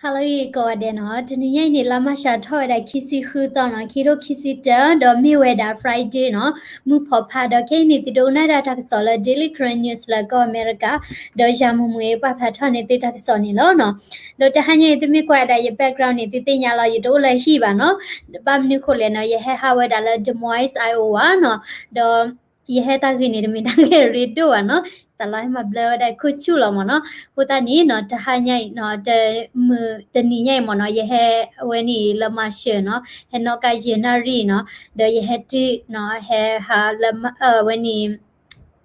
ဟါလၢအဂ့ၤကိးဂၤဒဲးနီၤ, တနံၤညါအံၤန့ၣ် လါမၢ်ၡးထီၣ်ဝဲဒၣ်ခံဆံဃုသီနီၤ, ခံထိခံဆံတၢ ဒီးမ့ၢ်ဝဲဒၣ် Friday နီၤ, မုၢ်ဖီဖးဒီး ခဲအံၤန့ၣ် သုဒိကနၣ်ဒၣ်တၢ်ကစီၣ်လၢ Daily Karen News လၢကီၢ်အမဲရကၤ, ဒီးယၤမူမူအပာ်ဖျါထီၣ်န့ၢ်သုတၢ်ကစီၣ်န့ၣ်လီၤနီၤ. ဒီးတဟါညါအံၤ သုမ့ၢ်ကွၢ်ဒၣ်ယ background န့ၣ် သုသ့ၣ်ညါလီၤ ယတအိၣ်လၢဟံၣ်ဘၣ်နီၤ, ဘၣ်မနုၤဃိလဲၣ်နီၤ, ယဟဲဟးဝဲဒၣ်လၢ Des Moines, Iowa နီၤ, ဒီး ယဟဲတၢ်ဂ့ၢ်န့ၣ် တမ့ၢ်တၢ်ဂ့ၢ်ရ့ဒိၣ်ဘၣ်နီၤ, တၢ်လီၢ်ဟဲမၤဘျါဝဲဒၣ်ခိၣ်ဆူၣ်လီၤမ့ၢ်နီၤ. အဃိသတးန့ၣ်နီၤ, တဟါညါအံၤနီၤ, တမုၢ်တနံၤညါအံၤမ့ၢ်နီၤ, ယဟဲအဝဲန့ၣ်လၢ Marshall နီၤ, ဟဲနီၣ်ကါယဲၢ်နၣ်ရံၣ်နီၤ, ဒီးယဟဲတုၤနီၤ, ဟဲဟးလၢ အဝဲန့ၣ်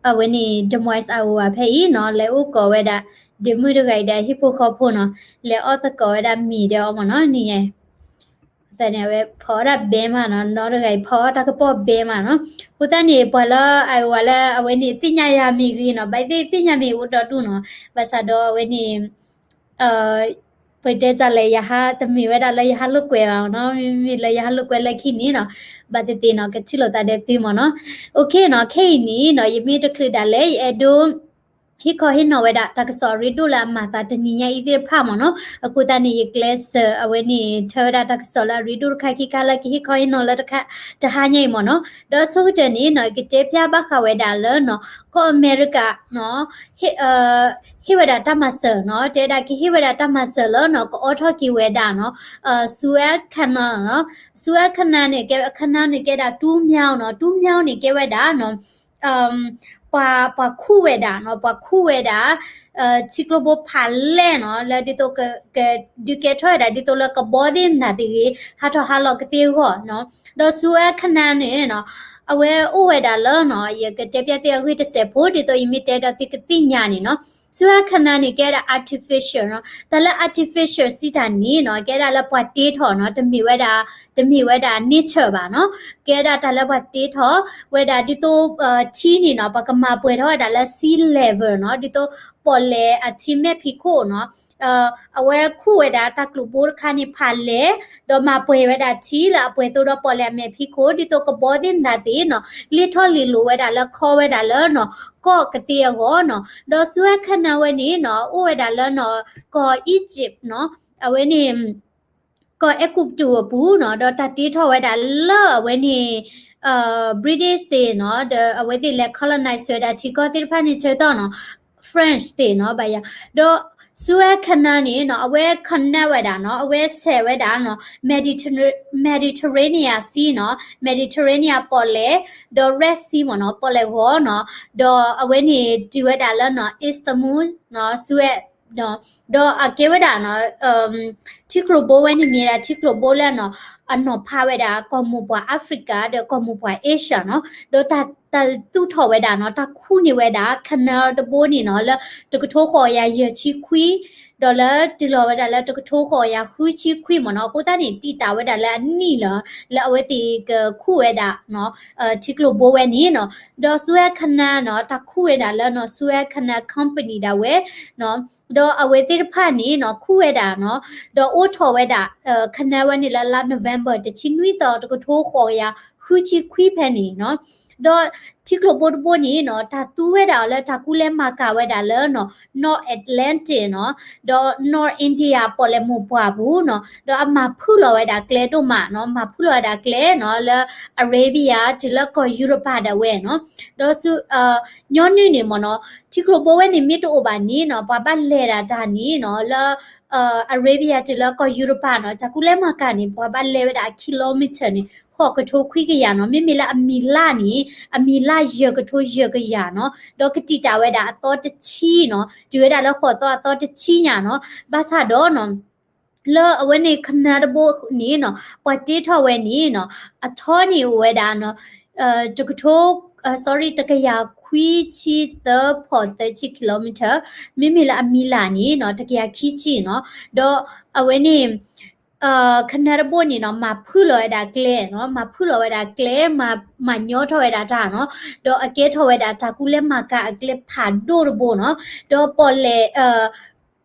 အဝဲန့ၣ် Des Moines, Iowa ဖဲအံၤနီၤ, လဲၤအိၣ်ကိးဝဲဒၣ် ဒ့မုၣ်တဂၤအံၤဒီးဟံၣ်ဖိဃီဖိနီၤ, လဲၤအီၣ်သကိးဝဲဒၣ်မ့ၤဒီးအီၤမ့ၢ်နီၤ, နံၤညါ အဝဲဖီအီၣ်ဒၣ်ဘဲမးနီၤ, နီတဂၤအံၤဖီအီၣ်တၢ်ကပီၢ်ဘဲမးနီၤ. အဃိသတးန့ၣ် ပှၤလၢ Iowa လၢအဝဲန့ၣ်သ့ၣ်ညါယၤမ့ၢ်ဂ့ၤနီၤ, ဘၣ်သ့ၣ်သ့ၣ်ညါမ့ၢ်အိၣ်ဒီဒူၣ်နီၤ, ဘၣ်ဆၣ်ဒီးအဝဲန့ၣ် ပတဲတၢ်လဲၣ် ယဟးတမ့ၢ်ဝဲဒၣ်လၢယဟးလိာ်ကွဲဘၣ်နီၤ, မ့မ့ၢ်လၢယဟးလိာ်ကွဲလၢခံန့ၣ်နီၤ, ဘၣ်သ့ၣ်သ့ၣ်နီၤ ကထံၣ်လိာ်သးဒီးသုမ့ၢ်နီၤ. OK နီၤ, ခဲအံၤန့ၣ်နီၤ, ယမ့ၢ်တချုးဒၣ်လဲာ် ယအဲၣ်ဒိး ဟ့ၣ်ခီဟ့ၣ်နီၤဝဲဒၣ် တၢ်ကစီၣ်အရ့ဒိၣ်လၢအမၤသးတနံၤညါအံၤသ့ၣ်တဖၣ်မ့ၢ်နီၤ. အဃိသတးန့ၣ် ယကျဲးစၢးအဝဲန့ၣ် ထၢဝဲဒၣ်တၢ်ကစီၣ်လၢအရ့ဒိၣ်တခါခံခါလၢကဟ့ၣ်ခီဟ့ၣ်နီၤလၢတခါ တဟါညါအံၤမ့ၢ်နီၤ. ဒီးအဆိကတၢၢ်န့ၣ်နီၤ, ယကတဲဖျါဘၣ်ဃးဝဲဒၣ်လၢနီၤ, ကီၢ်အမဲရကၤနီၤ, ဟ့ၣ် ဟ့ၣ်ဝဲဒၣ်တၢ်မၤစၢၤနီၤ, တဲဒၣ်ကဟ့ၣ်ဝဲဒၣ်တၢ်မၤစၢၤလၢနီၤ, ကအိးထီၣ်က့ၤဝဲဒၣ်နီၤ, Suez Canal နီၤ, Suez Canal န့ၣ် က canal န့ၣ်ကဲဒၣ် တူးမြောင်း နီၤ, တူးမြောင်း န့ၣ်ကဲဝဲဒၣ်နီၤ ပှၤ ပှၤခူၣ်ဝဲဒၣ်နီၤ, ပှၤခူၣ်ဝဲဒၣ် ထံကျိဘိဖးလဲၢ်နီၤ, လၢဒ်သိး က ဒုးကဲထီၣ်ဝဲဒၣ်ဒ်သိးလၢကဘီသ့ၣ်မတၤသ့ၣ်ဂ့ၤ ဟးထီၣ်ဟးလီၤကသ့အဂီၢ်နီၤ. ဒီး Suez Canal န့ၣ်နီၤ, အဝဲအိၣ်ဝဲဒၣ်လၢနီၤ, ယကတဲပျဲသုအဂ့ၢ်တစဲးဖိ ဒ်သိးယမ့ၢ်တဲဒီးသုကသ့ၣ်ညါန့ၣ်နီၤ, Suez Canal န့ၣ် ကဲဒၣ် artificial နီၤ, တၢ်လၢ artificial စံးတၢ်န့ၣ်နီၤ, ကဲဒၣ်လၢပှၤတ့ထီၣ်နီၤ, တမ့ၢ်ဝဲဒၣ် တမ့ၢ်ဝဲဒၣ် nature ဘၣ်နီၤ, ကဲဒၣ်တၢ်လၢပှၤတ့ထီၣ်ဝဲဒၣ်ဒ်သိး ထံန့ၣ်နီၤ, ပှၤကမၤပှဲၤထီၣ်ဝဲဒၣ်လၢ sea level နီၤ, ဒ်သိးပီၣ်လဲၣ်အထံမဲာ်ဖံးခိၣ်နီၤ, အဝဲခူၣ်ဝဲဒၣ်တၢ်ကျိၤဘိတခါန့ၣ်ဖးလဲၢ်, ဒီးမၤပှဲၤဝဲဒၣ်ထံလၢအပှဲၤသိဒီးပီၣ်လဲၣ်အမဲာ်ဖံးခိၣ်, ဒ်သိးကဘီသ့ၣ်မတၤသ့ၣ်နီၤ, လ့ၣ်ထီၣ်လ့ၣ်လိၤဝဲဒၣ်လၢခီဝဲဒၣ်လၢနီၤ, ကီၢ်ကသ့အဂီၢ်နီၤ. ဒီး Suez Canal ဝဲန့ၣ်နီၤ, အိၣ်ဝဲဒၣ်လၢနီၤ, ကီၢ် Egypt နီၤ, အဝဲန့ၣ် ကီၢ်အဲၤကူပတူးအပူၤနီၤ, ဒီးတၢ်တ့ထီၣ်ဝဲဒၣ်လၢအဝဲန့ၣ် British သ့ၣ်နီၤ, ဒီးအဝဲသ့ၣ်လဲၤ colonize ဝဲဒၣ်ထံကီၢ်သ့ၣ်တဖၣ်န့ၣ်ဆၢကတီၢ်နီၤ, French သ့ၣ်နီၤ, ဘၣ်ယၤ, ဒီး Suez Canal န့ၣ်နီၤ, အဝဲ connect ဝဲဒၣ်နီၤ, အဝဲဆဲးဝဲဒၣ်နီၤ, Mediterranean Sea နီၤ, Mediterranean ပီၣ်လဲၣ်, ဒီး Red Sea မ့ၢ်နီၤ, ပီၣ်လဲၣ်ဂီၤနီၤ, ဒီးအဝဲန့ၣ်တုၤဝဲဒၣ်လၢနီၤ, Istanbul နီၤ, Suez ဒီးအကဲဝဲဒၣ်နီၤ, ထံကျိၤဘိဝဲန့ၣ်မ့ၢ်ဒၣ်ထံကျိၤဘိလၢနီၤ, အနီၤဖးဝဲဒၣ်ကီၢ်မိၢ်ပှၢ် Africa ဒီးကီၢ်မိၢ်ပှၢ် Asia နီၤ, ဒီးတၢ်သူၣ်ထီၣ်ဝဲဒၣ်နီၤ, တၢ်ခူၣ်န့ၢ်ဝဲဒၣ် canal တဘိန့ၣ်နီၤ, လၢတကထိဃိးကယၤယဲၢ်ဆံခွံ, ဒီးလၢတုၤလီၤဝဲဒၣ်လၢတကထိဃိးကယၤဃုဆံခွံမ့ၢ်နီၤ, အဃိသတးန့ၣ် တံာ်တာ်ဝဲဒၣ်လၢအနံၣ်လီၤ, လၢအဝဲသ့ၣ်ကခူၣ်ဝဲဒၣ် ထံကျိၤဘိဝဲန့ၣ်နီၤ, ဒီး Suez Canal နီၤ, တၢ်ခူၣ်ဝဲဒၣ်လၢနီၤ, Suez Canal Company ဒၣ်ဝဲ ဒီးအဝဲသ့ၣ်တဖၣ်န့ၣ်နီၤ, ခူၣ်ဝဲဒၣ်နီၤ, ဒီးအိးထီၣ်ဝဲဒၣ် canal ဝဲန့ၣ်လၢလါ November တဆံနွံသီ တကထိဃိးကယၤဃုဆံခွံဖဲန့ၣ်နီၤ, ဒီးထံကျိၤဘိတဘိန့ၣ်နီၤ, တၢ်သူဝဲဒၣ်အီၤလၢတၢ်ကူလဲမၤကၤဝဲဒၣ်လၢနီၤ, North Atlantic နီၤ, ဒီး North India ပီၣ်လဲၣ်မိၢ်ပှၢ်ပူၤနီၤ, ဒီးအမၤဖုၣ်လီၤဝဲဒၣ်ကျဲဒိၣ်မးနီၤ, မၤဖုၣ်လီၤဝဲဒၣ်ကျဲနီၤ, လၢ Arabia တုၤလၢကီၢ်ယူရပၤဒၣ်ဝဲနီၤ, ဒီးဆူ ညီနုၢ်န့ၣ်မ့ၢ်နီၤ, ထံကျိၤဘိဝဲန့ၣ်မ့ၢ်တအိၣ်ဘၣ်န့ၣ်နီၤ, ပှၤဘၣ်လဲၤဒၣ်တၢ်န့ၣ်နီၤ, လၢ Arabia တုၤလၢကီၢ်ယူရပၤနီၤ, တၢ်ကူလဲမၤကၤန့ၣ် ပှၤဘၣ်လဲၤဝဲဒၣ်အ kilometer န့ၣ် ဃိးကထိခွံကယၤနီၤ, မ့မ့ၢ်လၢအမံၤလၢ်န့ၣ် အမံၤလၢ်ယဲၢ်ကထိယဲၢ်ကယၤနီၤ, ဒီးကတံာ်တာ်ဝဲဒၣ်အသီတဆံနီၤ, တုၤဝဲဒၣ်လၢဃိးသီအသီတဆံညါနီၤ, ဘၣ်ဆၣ်ဒီးနီၤ လၢအဝဲန့ၣ် canal တဘိန့ၣ်နီၤ, ပှၤတ့ထီၣ်ဝဲန့ၣ်နီၤ, အထီန့ၣ်အိၣ်ဝဲဒၣ်နီၤ, တကထိ sorry တကယၤခွံဆံသၢဖီၣ်သၢဆံ kilometer, မ့မ့ၢ်လၢအမံၤလၢ်န့ၣ်နီၤ, တကယၤခံဆံနီၤ, ဒီးအဝဲန့ၣ် canal တဘိန့ၣ်နီၤ, မၤဖုၣ်လီၤဝဲဒၣ်ကျဲနီၤ, မၤဖုၣ်လီၤဝဲဒၣ်ကျဲ, မၤညီထီၣ်ဝဲဒၣ်တၢ်နီၤ, ဒီးအကဲထီၣ်ဝဲဒၣ်တၢ်ကူလဲမၤကၤအကျဲဖးဒိၣ်တဘိနီၤ, ဒီးပီၣ်လဲၣ်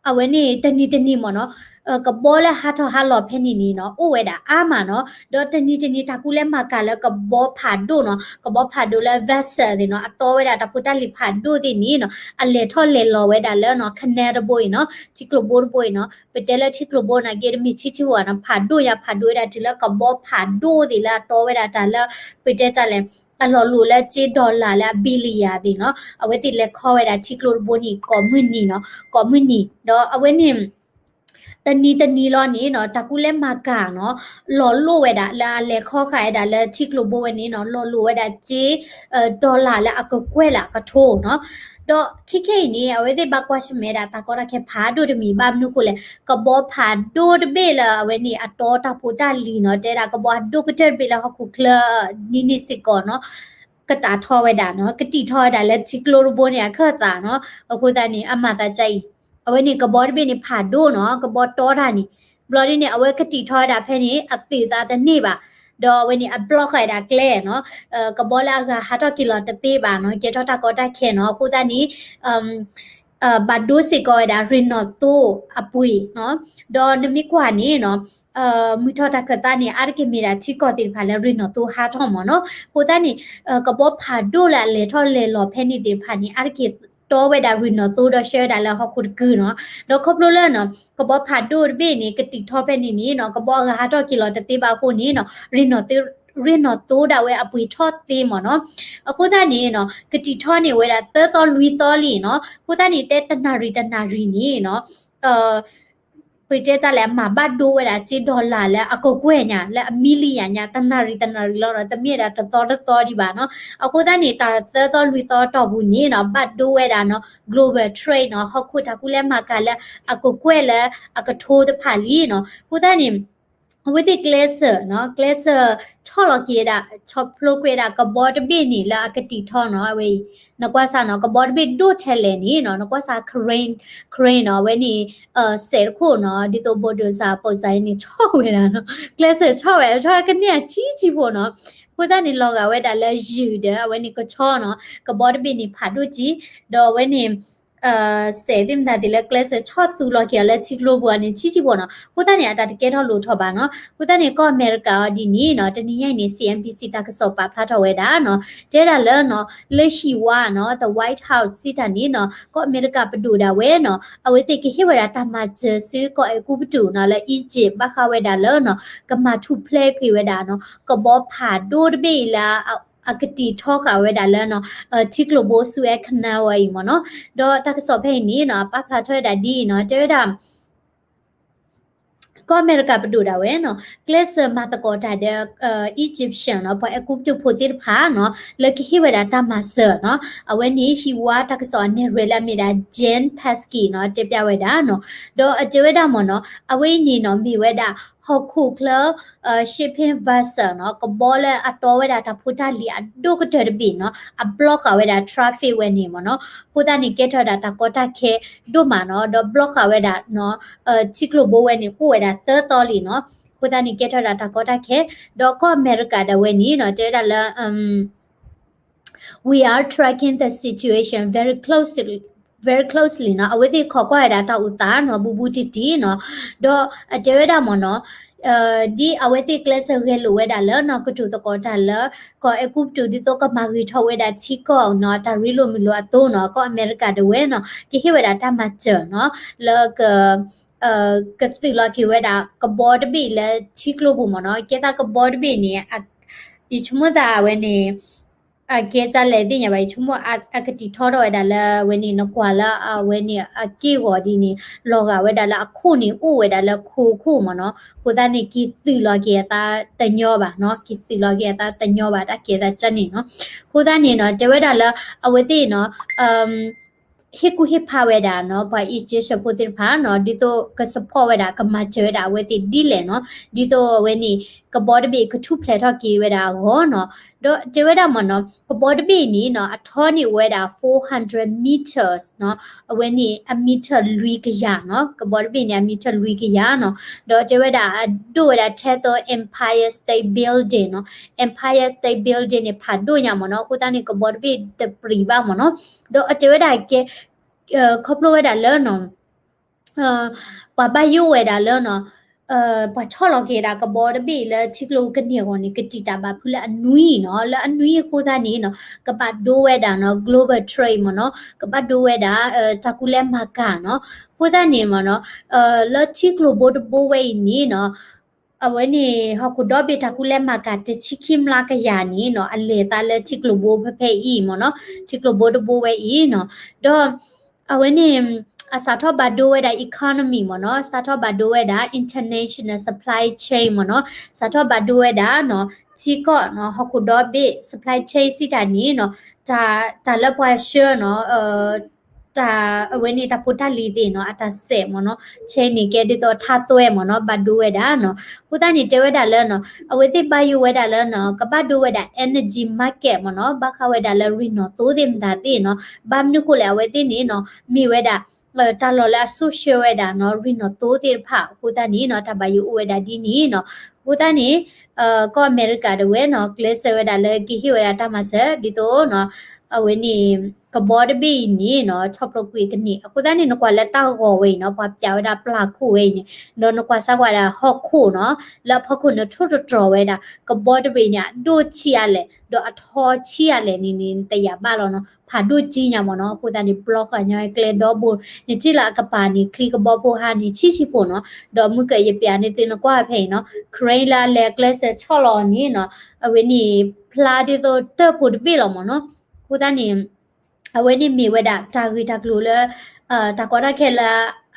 အဝဲန့ၣ်တနံၤတနံၤမ့ၢ်နီၤ, ကဘီလၢဟးထီၣ်ဟးလီၤဖဲန့ၣ်န့ၣ်နီၤ အိၣ်ဝဲဒၣ်အါမးနီၤ. ဒီးတနံၤတနံၤတၢ်ကူၣ်လဲၤမၤကၤလၢကဘီဖးဒိၣ်နီၤ ကဘီဖးဒိၣ်လၢ vessel သ့ၣ်နီၤ အတီဝဲဒၣ်တၢ်ဖိတၢ်လံၤဖးဒိၣ်သ့ၣ်န့ၣ်နီၤ အလဲၤထီၣ်လဲၤလီၤဝဲဒၣ်လၢနီၤ canal တဘိအံၤနီၤ ထံကျိဘိတဘိအံၤနီၤ ပတဲလၢထံကျိဘိန့ၣ်က့ တမ့ၢ်ဆံးဆံးဝဲနီၤ ဖးဒိၣ်ညါ ဖးဒိၣ်သ့ၣ်လၢအတီဝဲဒၣ်တၢ်လၢ ပတဲတၢ်လဲၣ် အလီၤလိာ်လၢက့ dollar လၢအ billion သ့ၣ်နီၤ အဝဲသ့ၣ်လဲၤခီဝဲဒၣ်ထံကျိတဘိန့ၣ် ကိးမုၢ်နံၤနီၤ ကိးမုၢ်နံၤ ဒီးအဝဲန့ၣ် တနံၤတနံၤလီၤန့ၣ်နီၤ တၢ်ကူၣ်လဲၤမၤကၤနီၤ လီၤလိာ်ဝဲဒၣ်လၢအလဲၤခီဃာ်ဝဲဒၣ်လၢထံကျိဘိဝဲန့ၣ်နီၤ လီၤလိာ်ဝဲဒၣ်က့ dollar လၢအကကွဲၢ်လၢအကထိနီၤ. ဒီးခဲခဲအံၤန့ၣ် အဝဲသ့ၣ်ဘၣ်ကွၢ်ဆၢၣ်မဲာ်ဒၣ်တၢ်ကီတၢ်ခဲဖးဒိၣ်တမံၤ ဘၣ်မနုၤဃိလဲၣ် ကဘီဖးဒိၣ်တဘ့ၣ်လၢအဝဲန့ၣ် အတီတၢ်ဖိတၢ်လံၤနီၤ တဲဒၣ်ကဘီအဒိၣ်ကတၢၢ်တဘ့ၣ်လၢဟီၣ်ခိၣ်ချၢနံၤန့ၣ်စ့ၢ်ကီးနီၤ ကတံာ်ထီဝဲဒၣ်နီၤ ကတံာ်ထီဝဲဒၣ်လၢထံကျိတဘိန့ၣ်အခၢၣ်သးနီၤ. အဃိသတးန့ၣ် အမၤသးဒ်အံၤ အဝဲန့ၣ်ကဘီတဘ့ၣ်န့ၣ်ဖးဒိၣ်နီၤ ကဘီတီတၢ်န့ၣ် ဘျီဒ်န့ၣ် အဝဲကတံာ်ထီဝဲဒၣ်ဖဲန့ၣ် အသုးသးတန့ၢ်ဘၣ် ဒီးအဝဲန့ၣ်အ block ဃာ်ဝဲဒၣ်ကျဲနီၤ ကဘီလၢအဂၤဟးထီၣ်က့ၤလီၤတသ့ဘၣ်နီၤ ကဲထီၣ်တၢ်ကီတၢ်ခဲနီၤ. အဃိသတးန့ၣ် ဘၣ်ဒိစ့ၢ်ကီးဝဲဒၣ်ရ့ၣ်နီၣ်သိအပှ့ၤနီၤ. ဒီးနမ့ၢ်ကွၢ်န့ၣ်နီၤ မုၢ်ထီၣ်တၢ်ခၢၣ်သးန့ၣ် အါတက့ၢ်မ့ၢ်ဒၣ်ထံကီၢ်သ့ၣ်တဖၣ်လၢရ့ၣ်နီၣ်သိဟးထီၣ်မ့ၢ်နီၤ. အဃိသတးန့ၣ် ကဘီဖးဒိၣ်လၢအလဲၤထီၣ်လဲၤလီၤဖဲန့ၣ်သ့ၣ်တဖၣ်န့ၣ် အါတက့ၢ်တီဝဲဒၣ်ရ့ၣ်နီၣ်သိဒီးဆှၢဝဲဒၣ်လၢဟီၣ်ခိၣ်တကုာ်နီၤ. ဒီးခီဖျိလၢနီၤ ကဘီဖးဒိၣ်တဘ့ၣ်န့ၣ် ကတံာ်ထီဖဲန့ၣ်န့ၣ်နီၤ ကဘီအဂၤဟးထီၣ်က့ၤလီၤတသ့ဘၣ်အဃိန့ၣ်နီၤ ရ့ၣ်နီၣ်သိ ရ့ၣ်နီၣ်သိဒၣ်ဝဲအပှ့ၤထီၣ်သ့မ့ၢ်နီၤ. အဃိသတးန့ၣ်နီၤ ကတံာ်ထီန့ၢ်ဝဲဒၣ်သၢသီလွံၢ်သီလံနီၤ. အဃိသတးန့ၣ် တဲတနၣ်ရံၣ်တနၣ်ရံၣ်န့ၣ်နီၤ ပတဲတၢ်လဲၣ် မၤဘၣ်ဒိဝဲဒၣ်က့ dollar လၢအကကွဲၢ်ညါ လၢအ million ညါ တနၣ်ရံၣ်တနၣ်ရံၣ်လီၤနီၤ တမ့ၢ်ဒၣ်တသီတသီဒံးဘၣ်နီၤ. အဃိသတးန့ၣ် တၢ်သၢသီလွံၢ်သီတီၢ်ပူၤန့ၣ်နီၤ ဘၣ်ဒိဝဲဒၣ်နီၤ global trade နီၤ ဟီၣ်ခိၣ်တၢ်ကူၣ်လဲၤမၤကၤလၢအကကွဲၢ်လၢအကထိတဖၣ်လံနီၤ. အဃိသတးန့ၣ် အဝဲသ့ၣ်ကျဲစၢၤနီၤ ကျဲစၢၤဆီၣ်လီၤက့ၤဝဲဒၣ် ဆီၣ်ဖျိကွံာ်ဝဲဒၣ်ကဘီတဘ့ၣ်န့ၣ်လၢအကတံာ်ထီနီၤ အဝဲအံၤ နကွၢ်စၢ်နီၤ ကဘီတဘ့ၣ်ဒိၣ်ထဲလဲၣ်န့ၣ်နီၤ နကွၢ်စၢ် crane crane နီၤ အဝဲန့ၣ် စဲးတခိၣ်နီၤ ဒ်သိး bulldozer ပုံစံန့ၣ် ဆီၣ်ဝဲဒၣ်နီၤ ကျဲစၢၤဆီၣ်ဝဲ ဆီၣ်ကန့ၢ်အဆံးဆံးဖိနီၤ. အဃိသတးန့ၣ် လီၤဂာ်ဝဲဒၣ်လၢယုၢ်ဒီး အဝဲန့ၣ်ကဆီနီၤ ကဘီတဘ့ၣ်န့ၣ်ဖးဒိၣ်ကံ ဒီးအဝဲန့ၣ် စဲးသ့ၣ်မတၤသ့ၣ်လၢကျဲစၢၤဆီၣ်သူလီၤက့ၤအီၤလၢထံကျိပူၤအီၤန့ၣ် ဆံးဆံးဖိနီၤ. အဃိသတးန့ၣ် အတၢ်တကဲထီၣ်လိၣ်ထီၣ်ဘၣ်နီၤ. အဃိသတးန့ၣ် ကီၢ်အမဲရကၤအီၤဒ်န့ၣ်နီၤ တနံၤညါအံၤန့ၣ် CNBC တၢ်ကစီၣ်ပာ်ဖျါထီၣ်ဝဲဒၣ်နီၤ တဲဒၣ်လၢနီၤ လၢဟံၣ်ဝါနီၤ the White House စံးတၢ်န့ၣ်နီၤ ကီၢ်အမဲရကၤပဒိၣ်ဒၣ်ဝဲနီၤ အဝဲသ့ၣ်ကဟ့ၣ်ဝဲဒၣ်တၢ်မၤစၢၤဆူကီၢ်အဲၤကူပတူးနီၤ လၢ Egypt ဘၣ်ဃးဝဲဒၣ်လၢနီၤ ကမၤထူၣ်ဖျဲးက့ၤဝဲဒၣ်နီၤ ကဘီဖးဒိၣ်တဘ့ၣ်အံၤလၢ အကတံာ်ထီဃာ်ဝဲဒၣ်လၢနီၤ ထံကျိဘိ Suez Canal ဝဲအံၤမ့ၢ်နီၤ. ဒီးတၢ်ကစီၣ်ဖဲအံၤန့ၣ်နီၤ ပာ်ဖျါထီၣ်ဝဲဒၣ်ဒ်အံၤနီၤ တဲဝဲဒၣ် ကီၢ်အမဲရကၤပဒိၣ်ဒၣ်ဝဲနီၤ ကျဲးစၢးမၤသကိးတၢ်ဒီး Egyptian နီၤ ပှၤအဲၤကူပတူးဖိသ့ၣ်တဖၣ်နီၤ လၢကဟ့ၣ်ဝဲဒၣ်တၢ်မၤစၢၤနီၤ အဝဲန့ၣ်ဟံၣ်ဝါတၢ်ကစီၣ်အနဲၣ်ရွဲလၢအမ့ၢ်ဒၣ် Jen Psaki နီၤ တဲပျးဝဲဒၣ်နီၤ ဒီးအတဲဝဲဒၣ်မ့ၢ်နီၤ အဝဲအံၤန့ၣ်နီၤ မ့ၢ်ဝဲဒၣ် ဟီၣ်ခိၣ်ချၢ shipping vessel နီၤ ကဘီလၢအတီဝဲဒၣ်တၢ်ဖိတၢ်လံၤအဒိၣ်ကတၢၢ်တဘ့ၣ်နီၤ အ block ဃာ်ဝဲဒၣ် traffic ဝဲန့ၣ်မ့ၢ်နီၤ အဃိသတးန့ၣ် ကဲထီၣ်ဝဲဒၣ်တၢ်ကီတၢ်ခဲဒိၣ်မးနီၤ ဒီး block ဃာ်ဝဲဒၣ်နီၤ ထံကျိဘိဝဲန့ၣ် အိၣ်ဝဲဒၣ်သၢသီလံနီၤ အဃိသတးန့ၣ် ကဲထီၣ်ဝဲဒၣ်တၢ်ကီတၢ်ခဲ ဒီးကီၢ်အမဲရကၤဒၣ်ဝဲန့ၣ်နီၤ တဲဝဲဒၣ်လၢ We are tracking the situation very closely, very closely နီၤ အဝဲသ့ၣ်ခိးကွၢ်ဝဲဒၣ်တၢ်အိၣ်သးနီၤ ဘူးဘူးတံၢ်တံၢ်နီၤ ဒီးအတဲဝဲဒၣ်မ့ၢ်နီၤ ဒ်အဝဲသ့ၣ်ကျဲးစၢးဂဲၤလိာ်ဝဲဒၣ်လၢနီၤ ကတိၤသကိးတၢ်လၢ ကီၢ်အဲၤကူပတူး ဒ်သိးကမၤဂ့ၤထီၣ်ဝဲဒၣ်ထံကီၢ်နီၤ တၢ်ရ့လိာ်မုာ်လိာ်အသိးနီၤ ကီၢ်အမဲရကၤဒၣ်ဝဲနီၤ ကဟ့ၣ်ဝဲဒၣ်တၢ်မၤစၢၤနီၤ လၢက ကသုးလီၤက့ၤဝဲဒၣ်ကဘီတဘ့ၣ်လၢထံကျိပူၤမ့ၢ်နီၤ ကဲသးကဘီတဘ့ၣ်န့ၣ် ယဆိကမိၣ်သးဝဲန့ၣ် အကဲဒ်လဲၣ်သ့ၣ်ညါဘၣ် ယဆိကမိၣ်အကတံာ်ထီထီၣ်ဝဲဒၣ်လၢအဝဲန့ၣ် နကွၢ်လၢအဝဲန့ၣ်အက့ၢ်အဂီၤဒ်န့ၣ် လီၤဂာ်ဝဲဒၣ်လၢအခိၣ်န့ၣ်အိၣ်ဝဲဒၣ်လၢခိခိၣ်မ့ၢ်နီၤ အဃိသတးန့ၣ် က့ၤသုးလီၤက့ၤအသးတညီဘၣ်နီၤ က့ၤသုးလီၤက့ၤအသးတညီဘၣ် တၢ်ကဲသးကန့ၣ်နီၤ အဃိသတးန့ၣ်နီၤ တဲဝဲဒၣ်လၢအဝဲသ့ၣ်နီၤ ဟ့ၣ်ကူၣ်ဟ့ၣ်ဖးဝဲဒၣ်နီၤ ပှၤ Egyptian ဖိသ့ၣ်တဖၣ်နီၤ ဒ်သိးက support ဝဲဒၣ် ကမၤစၢၤဝဲဒၣ်အဝဲသ့ၣ်ဒ်လဲၣ်နီၤ ဒ်သိးအဝဲန့ၣ် ကဘီတဘ့ၣ်ကထူၣ်ဖျဲးထီၣ်က့ၤဝဲဒၣ်အဂီၢ်နီၤ ဒီးတဲဝဲဒၣ်မ့ၢ်နီၤ ကဘီတဘ့ၣ်န့ၣ်နီၤ အထီန့ၣ်အိၣ်ဝဲဒၣ် four hundred meters နီၤ အဝဲန့ၣ်အ meter လွံၢ်ကယၤနီၤ ကဘီတဘ့ၣ်န့ၣ် အ meter လွံၢ်ကယၤနီၤ ဒီးတဲဝဲဒၣ်အဒိၣ်ဝဲဒၣ်ထဲသိး Empire State Building နီၤ Empire State Building န့ၣ် ဖးဒိၣ်ညါမ့ၢ်နီၤ အဃိသတးန့ၣ် ကဘီတဘ့ၣ်တပြံၤဘၣ်မ့ၢ်နီၤ ဒီးအတဲဝဲဒၣ်ကဲ ခီဖျိဝဲဒၣ်လၢနီၤ ပှၤဘၣ်ယိၣ်ဝဲဒၣ်လၢနီၤ ပှၤဆီၣ်လီၤက့ၤဒၣ်ကဘီတဘ့ၣ်အံၤလၢထံကျိကန့ၢ်အဂီၢ်န့ၣ် ကတံာ်တာ်ဘၣ်ဖုလၢအနွံနီၤ, လၢအနွံအဃိသတးန့ၣ်နီၤ ကဘၣ်ဒိဝဲဒၣ်နီၤ global trade မ့ၢ်နီၤ, ကဘၣ်ဒိဝဲဒၣ် တၢ်ကူလဲမၤကၤနီၤ, အဃိသတးန့ၣ်မ့ၢ်နီၤ လၢထံကျိဘိတဘိဝဲအံၤန့ၣ်နီၤ အဝဲန့ၣ် ဟီၣ်ခိၣ်ဒီဘ့ၣ်တၢ်ကူလဲမၤကၤတဆံခံမျးကယၤန့ၣ်နီၤ အလဲၤသးလၢထံကျိဘိဖဲဖဲအံၤမ့ၢ်နီၤ, ထံကျိဘိတဘိဝဲအံၤနီၤ, ဒီး အဝဲန့ၣ် အစးထီၣ်ဘၣ်ဒိဝဲဒၣ် economy မ့ၢ်နီၤ, စးထီၣ်ဘၣ်ဒိဝဲဒၣ် international supply chain မ့ၢ်နီၤ, စးထီၣ်ဘၣ်ဒိဝဲဒၣ်နီၤ ထံကီၢ်နီၤ ဟီၣ်ခိၣ်ဒီဘ့ၣ် supply chain စံးတၢ်န့ၣ်နီၤ တၢ် တၢ်လၢပှၤဆှၢနီၤ တၢ် အဝဲန့ၣ်တၢ်ဖိတၢ်လံၤသ့ၣ်နီၤ အတၢ်စဲးမ့ၢ်နီၤ chain န့ၣ်ကဲဒ်သိးထါသွဲမ့ၢ်နီၤ ဘၣ်ဒိဝဲဒၣ်နီၤ, အဃိသတးန့ၣ်တဲဝဲဒၣ်လၢနီၤ အဝဲသ့ၣ်ဘၣ်ယိၣ်ဝဲဒၣ်လၢနီၤ ကဘၣ်ဒိဝဲဒၣ် energy market မ့ၢ်နီၤ ဘၣ်ဃးဝဲဒၣ်လၢရ့ၣ်နီၣ်သိသ့ၣ်မတၤသ့ၣ်နီၤ, ဘၣ်မနုၤဃိလဲၣ် အဝဲသ့ၣ်န့ၣ်နီၤ မ့ၢ်ဝဲဒၣ် တၢ်လီၢ်လၢအစိာ်ဆှၢဝဲဒၣ်နီၤ ရ့ၣ်နီၣ်သိသ့ၣ်တဖၣ်အဃိသတးန့ၣ်နီၤ တၢ်ဘၣ်ယိၣ်အိၣ်ဝဲဒၣ်ဒ်န့ၣ်နီၤ, အဃိသတးန့ၣ် ကီၢ်အမဲရကၤဒၣ်ဝဲနီၤ ကျဲးစၢးဝဲဒၣ်လၢကဟ့ၣ်ဝဲဒၣ်တၢ်မၤစၢၤ ဒ်သိးနီၤ အဝဲန့ၣ် ကဘီတဘ့ၣ်အံၤန့ၣ်နီၤ ဆီၣ်ဖျိးကွံာ်ကန့ၢ် အဃိသတးန့ၣ် နကွၢ်လၢတၢ်ဂီၤဝဲအံၤနီၤ ပှၤပၠးဝဲဒၣ်ပျၢ်ခိၣ်ဝဲအံၤန့ၣ် ဒီးနကွၢ်စၢ်ကွၢ်ဒၣ်ဟီၣ်ခိၣ်နီၤ လၢအဖီခိၣ်န့ၣ်ထိၣ်တတြီၤဝဲဒၣ် ကဘီတဘ့ၣ်န့ၣ် အဒိၣ်ဆံးအါလဲၣ် ဒီးအထီဆံးအါလဲၣ်န့ၣ်န့ၣ် နတယာ်ဘၣ်လီၤနီၤ ဖးဒိၣ်ကံညါမ့ၢ်နီၤ, အဃိသတးန့ၣ် ပျီဃာ်ညီကျဲဒီဘိ နထံၣ်လၢအကပၤန့ၣ် ချံကဘီဖိဟါန့ၣ် ဆံးဆံးဖိနီၤ, ဒီးမုၢ်ကယပျးန့ၣ်သုနကွၢ်ဖဲအံၤနီၤ crane လၢအလဲၤကျဲးစၢးဆီၣ်လီၤန့ၣ်နီၤ အဝဲန့ၣ် ဖျါဒ်သိးတၢၢ်ဖိတဘ့ၣ်လီၤမ့ၢ်နီၤ, အဃိသတးန့ၣ် အဝဲန့ၣ်မ့ၢ်ဝဲဒၣ်တၢ်ဂ့ၢ်တၢ်ကျိၤလၢ တၢ်ကီတၢ်ခဲလၢ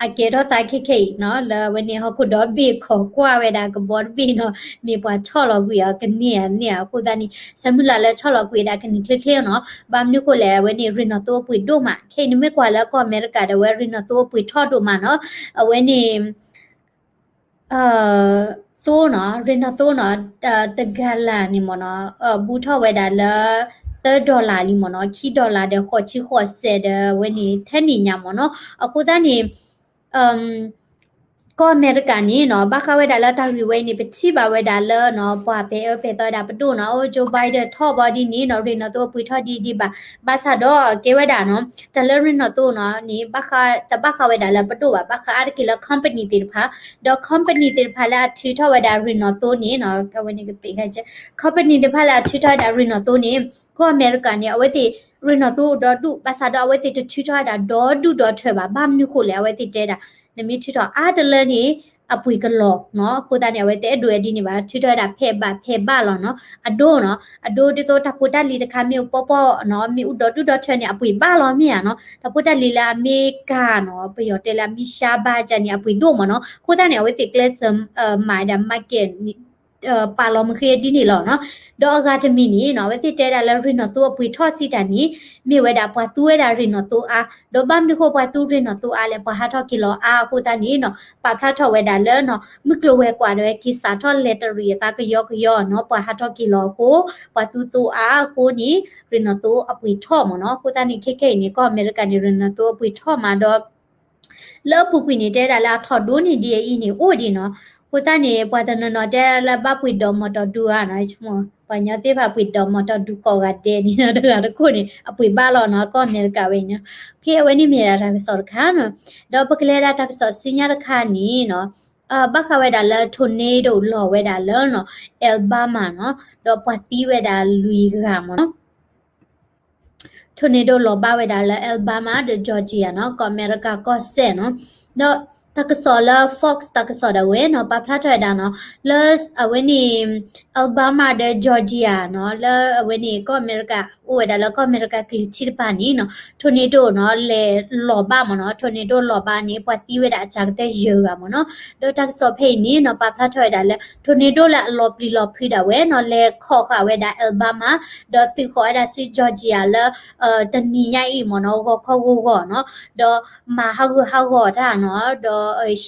အကဲထီၣ်သးခဲခဲအံၤနီၤ လၢအဝဲန့ၣ်ဟီၣ်ခိၣ်ဒီဘ့ၣ်ခိးကွၢ်ဝဲဒၣ်ကဘီတဘ့ၣ်နီၤ မ့ၢ်ပှၤဆီၣ်လီၤကွံာ်အီၤကန့ၢ်ဧါန့ၢ်ဧါ အဃိသတးန့ၣ် ဆၢမုၢ်လၢ်လၢဆီၣ်လီၤကွံာ်ဝဲဒၣ်ကန့ၢ်ချ့ချ့နီၤ, ဘၣ်မနုၤဃိလဲၣ် အဝဲန့ၣ်ရ့ၣ်နီၣ်သိအပှ့ၤဒိၣ်မး ခဲအံၤနမ့ၢ်ကွၢ်လၢကီၢ်အမဲရကၤဒၣ်ဝဲ ရ့ၣ်နီၣ်သိအပှ့ၤထီၣ်ဒိၣ်မးနီၤ, အဝဲန့ၣ် သိနီၤ ရ့ၣ်နီၣ်သိနီၤ တဂၤလၢ်န့ၣ်မ့ၢ်နီၤ ဘူးထီၣ်ဝဲဒၣ်လၢ သၢ dollar လံမ့ၢ်နီၤ ခံ dollar ဒီးဃိးဆံဃိးစဲးဒီး အဝဲန့ၣ်ထဲန့ၣ်ညါမ့ၢ်နီၤ, အဃိသတးန့ၣ် ကီၢ်အမဲရကၤန့ၣ်နီၤ ဘၣ်ဃးဝဲဒၣ်လၢတၢ်ဂ့ၢ်ဝဲအံၤန့ၣ် ပထံၣ်ဘၣ်ဝဲဒၣ်လၢနီၤ ပှၤပဲာ်အၢပဲာ်သီဝဲဒၣ်ပဒိၣ်နီၤ အိၣ် Joe Biden ထီၣ်ဘီဒ်န့ၣ်နီၤ ရ့ၣ်နီၣ်သိအပှ့ၤထီၣ်ဒ်ဒ်ဘၣ်, ဘၣ်ဆၣ်ဒီးကဲဝဲဒၣ်နီၤ တၢ်လၢရ့ၣ်နီၣ်သိနီၤန့ၣ် တဘၣ်ဃးဝဲဒၣ်လၢပဒိၣ်ဘၣ် ဘၣ်ဃးအါတက့ၢ်လၢ company သ့ၣ်တဖၣ်, ဒီး company သ့ၣ်တဖၣ်လၢအထုးထီၣ်ဝဲဒၣ်ရ့ၣ်နီၣ်သိန့ၣ်နီၤ အဝဲန့ၣ် company သ့ၣ်တဖၣ်လၢအထုးထီၣ်ဝဲဒၣ်ရ့ၣ်နီၣ်သိန့ၣ် ကီၢ်အမဲရကၤန့ၣ် အဝဲသ့ၣ်ရ့ၣ်နီၣ်သိအိၣ်ဒီဒူၣ် ဘၣ်ဆၣ်ဒီးအဝဲသ့ၣ်တထုးထီၣ်ဝဲဒၣ်ဒီဒူၣ်ဒီထၢဘၣ်, ဘၣ်မနုၤဃိလဲၣ် အဝဲသ့ၣ်တဲဒၣ် နမ့ၢ်ထုးထီၣ်အါတလၢန့ၣ် အပှ့ၤကလီၤနီၤ, အဃိသတးန့ၣ် အဝဲတအဲၣ်ဒိးဝဲဒ်န့ၣ်ဘၣ်, ထုးထီၣ်ဝဲဒၣ်ဖဲဘၣ်ဖဲဘၣ်လီၤနီၤ, အဒိနီၤ, အဒိဒ်သိးတၢ်ဖိတၢ်လံၤတခါမ့ၢ်အိၣ်ပီပီနီၤ မ့ၢ်အိၣ်ဒီဒူၣ်ဒီထၢန့ၣ် အပှ့ၤဘၣ်လီၤမ့ၢ်ဧါနီၤ, တၢ်ဖိတၢ်လံၤလၢအမ့ၢ်ကၤနီၤ ပယီၤတဲလၢအမ့ၢ်ရှါဘါကန့ၣ် အပှ့ၤဒိၣ်မ့ၢ်နီၤ, အဃိသတးန့ၣ် အဝဲသ့ၣ်ကျဲးစၢးမၤဒၣ် market ပာ်လီၤမုၢ်ဃ့ဒ်န့ၣ်လီၤနီၤ, ဒီးအဂၤတမံၤန့ၣ်နီၤ အဝဲသ့ၣ်တဲဒၣ်လၢရ့ၣ်နီၣ်သိအပှ့ၤထီၣ်စံးတၢ်န့ၣ် မ့ၢ်ဝဲဒၣ်ပှၤသူဝဲဒၣ်ရ့ၣ်နီၣ်သိအါ, ဒီးဘၣ်မနုၤဃိပှၤသူရ့ၣ်နီၣ်သိအါလဲၣ် ပှၤဟးထီၣ်က့ၤလီၤအါအဃိသတးန့ၣ်နီၤ ပာ်ဖျါထီၣ်ဝဲဒၣ်လၢနီၤ မုၢ်ကျိၤဝဲၤကွာ်ဒၣ်ဝဲက့ၤစးထီၣ်လဲၤတရံးအသး ကယီကယီနီၤ, ပှၤဟးထီၣ်က့ၤလီၤအဃိ ပှၤသူသိအါအဃိန့ၣ် ရ့ၣ်နီၣ်သိအပှ့ၤထီၣ်မ့ၢ်နီၤ, အဃိသတးန့ၣ် ခဲခဲအံၤန့ၣ် ကီၢ်အမဲရကၤန့ၣ် ရ့ၣ်နီၣ်သိအပှ့ၤထီၣ်မးဒီး လၢအပူၤကွံာ်န့ၣ် တဲဒၣ်လၢအထီၣ်ဒိၣ်န့ၢ်ဒ်အံၤန့ၣ် အိၣ်ဒံးနီၤ, အဃိသတးန့ၣ် ပှၤတနီၤနီၤတဲဒၣ်လၢဘၣ်ပှ့ၤဒိးမီၣ်တီၢ်ဒူဧါနီၤ, ပှၤကညီသ့ၣ်တဖၣ်ပှ့ၤဒိးမီၣ်တီၢ်ဒူကိးဂၤဒဲးန့ၣ်နီၤ, တဂၤတခိၣ်န့ၣ် အပှ့ၤဘၣ်လီၤနီၤ, ကီၢ်အမဲရကၤဝဲန့ၣ်, အဝဲန့ၣ်မ့ၢ်ဒၣ်တၢ်ကစီၣ်တခါနီၤ, ဒီးပကလဲၤဒၣ်တၢ်ကစီၣ်ဆူညါတခါန့ၣ်နီၤ ဘၣ်ဃးဝဲဒၣ်လၢ tornado လီၤဝဲဒၣ်လၢနီၤ Alabama နီၤ, ဒီးပှၤသံဝဲဒၣ်လွံၢ်ဂၤမ့ၢ်နီၤ tornado လီၤဘၣ်ဝဲဒၣ်လၢ Alabama ဒီး Georgia နီၤ, ကီၢ်အမဲရကၤကီၢ်စဲၣ်နီၤ, ဒီးတၢ်ကစီၣ်လၢ Fox တၢ်ကစီၣ်ဒၣ်ဝဲနီၤ ပာ်ဖျါထီၣ်ဝဲဒၣ်နီၤ လၢအဝဲန့ၣ် Alabama ဒီး Georgia နီၤ, လၢအဝဲန့ၣ် ကီၢ်အမဲရကၤ အိၣ်ဝဲဒၣ်လၢကီၢ်အမဲရကၤကလံၤထံးတဖၣ်န့ၣ်နီၤ tornado နီၤ လဲၤလီၤဘၣ်မ့ၢ်နီၤ, tornado လီၤဘၣ်န့ၣ် ပှၤသံဝဲဒၣ်အစှၤကတၢၢ်ယဲၢ်ဂၤမ့ၢ်နီၤ, ဒီးတၢ်ကစီၣ်ဖဲအံၤန့ၣ်နီၤ ပာ်ဖျါထီၣ်ဝဲဒၣ်လၢ tornado လၢအလီၤပျံၤလီၤဖုးဒၣ်ဝဲနီၤ လဲၤခိးဃာ်ဝဲဒၣ် Alabama ဒီးသုးဃီၤဝဲဒၣ်ဆူ Georgia လၢ တနံၤညါအံၤမ့ၢ်နီၤ ဂီၤခီဂီၤဂီၤနီၤ, ဒီးမၤဟးဂူာ်ဟးဂီၤတၢ်နီၤ, ဒီ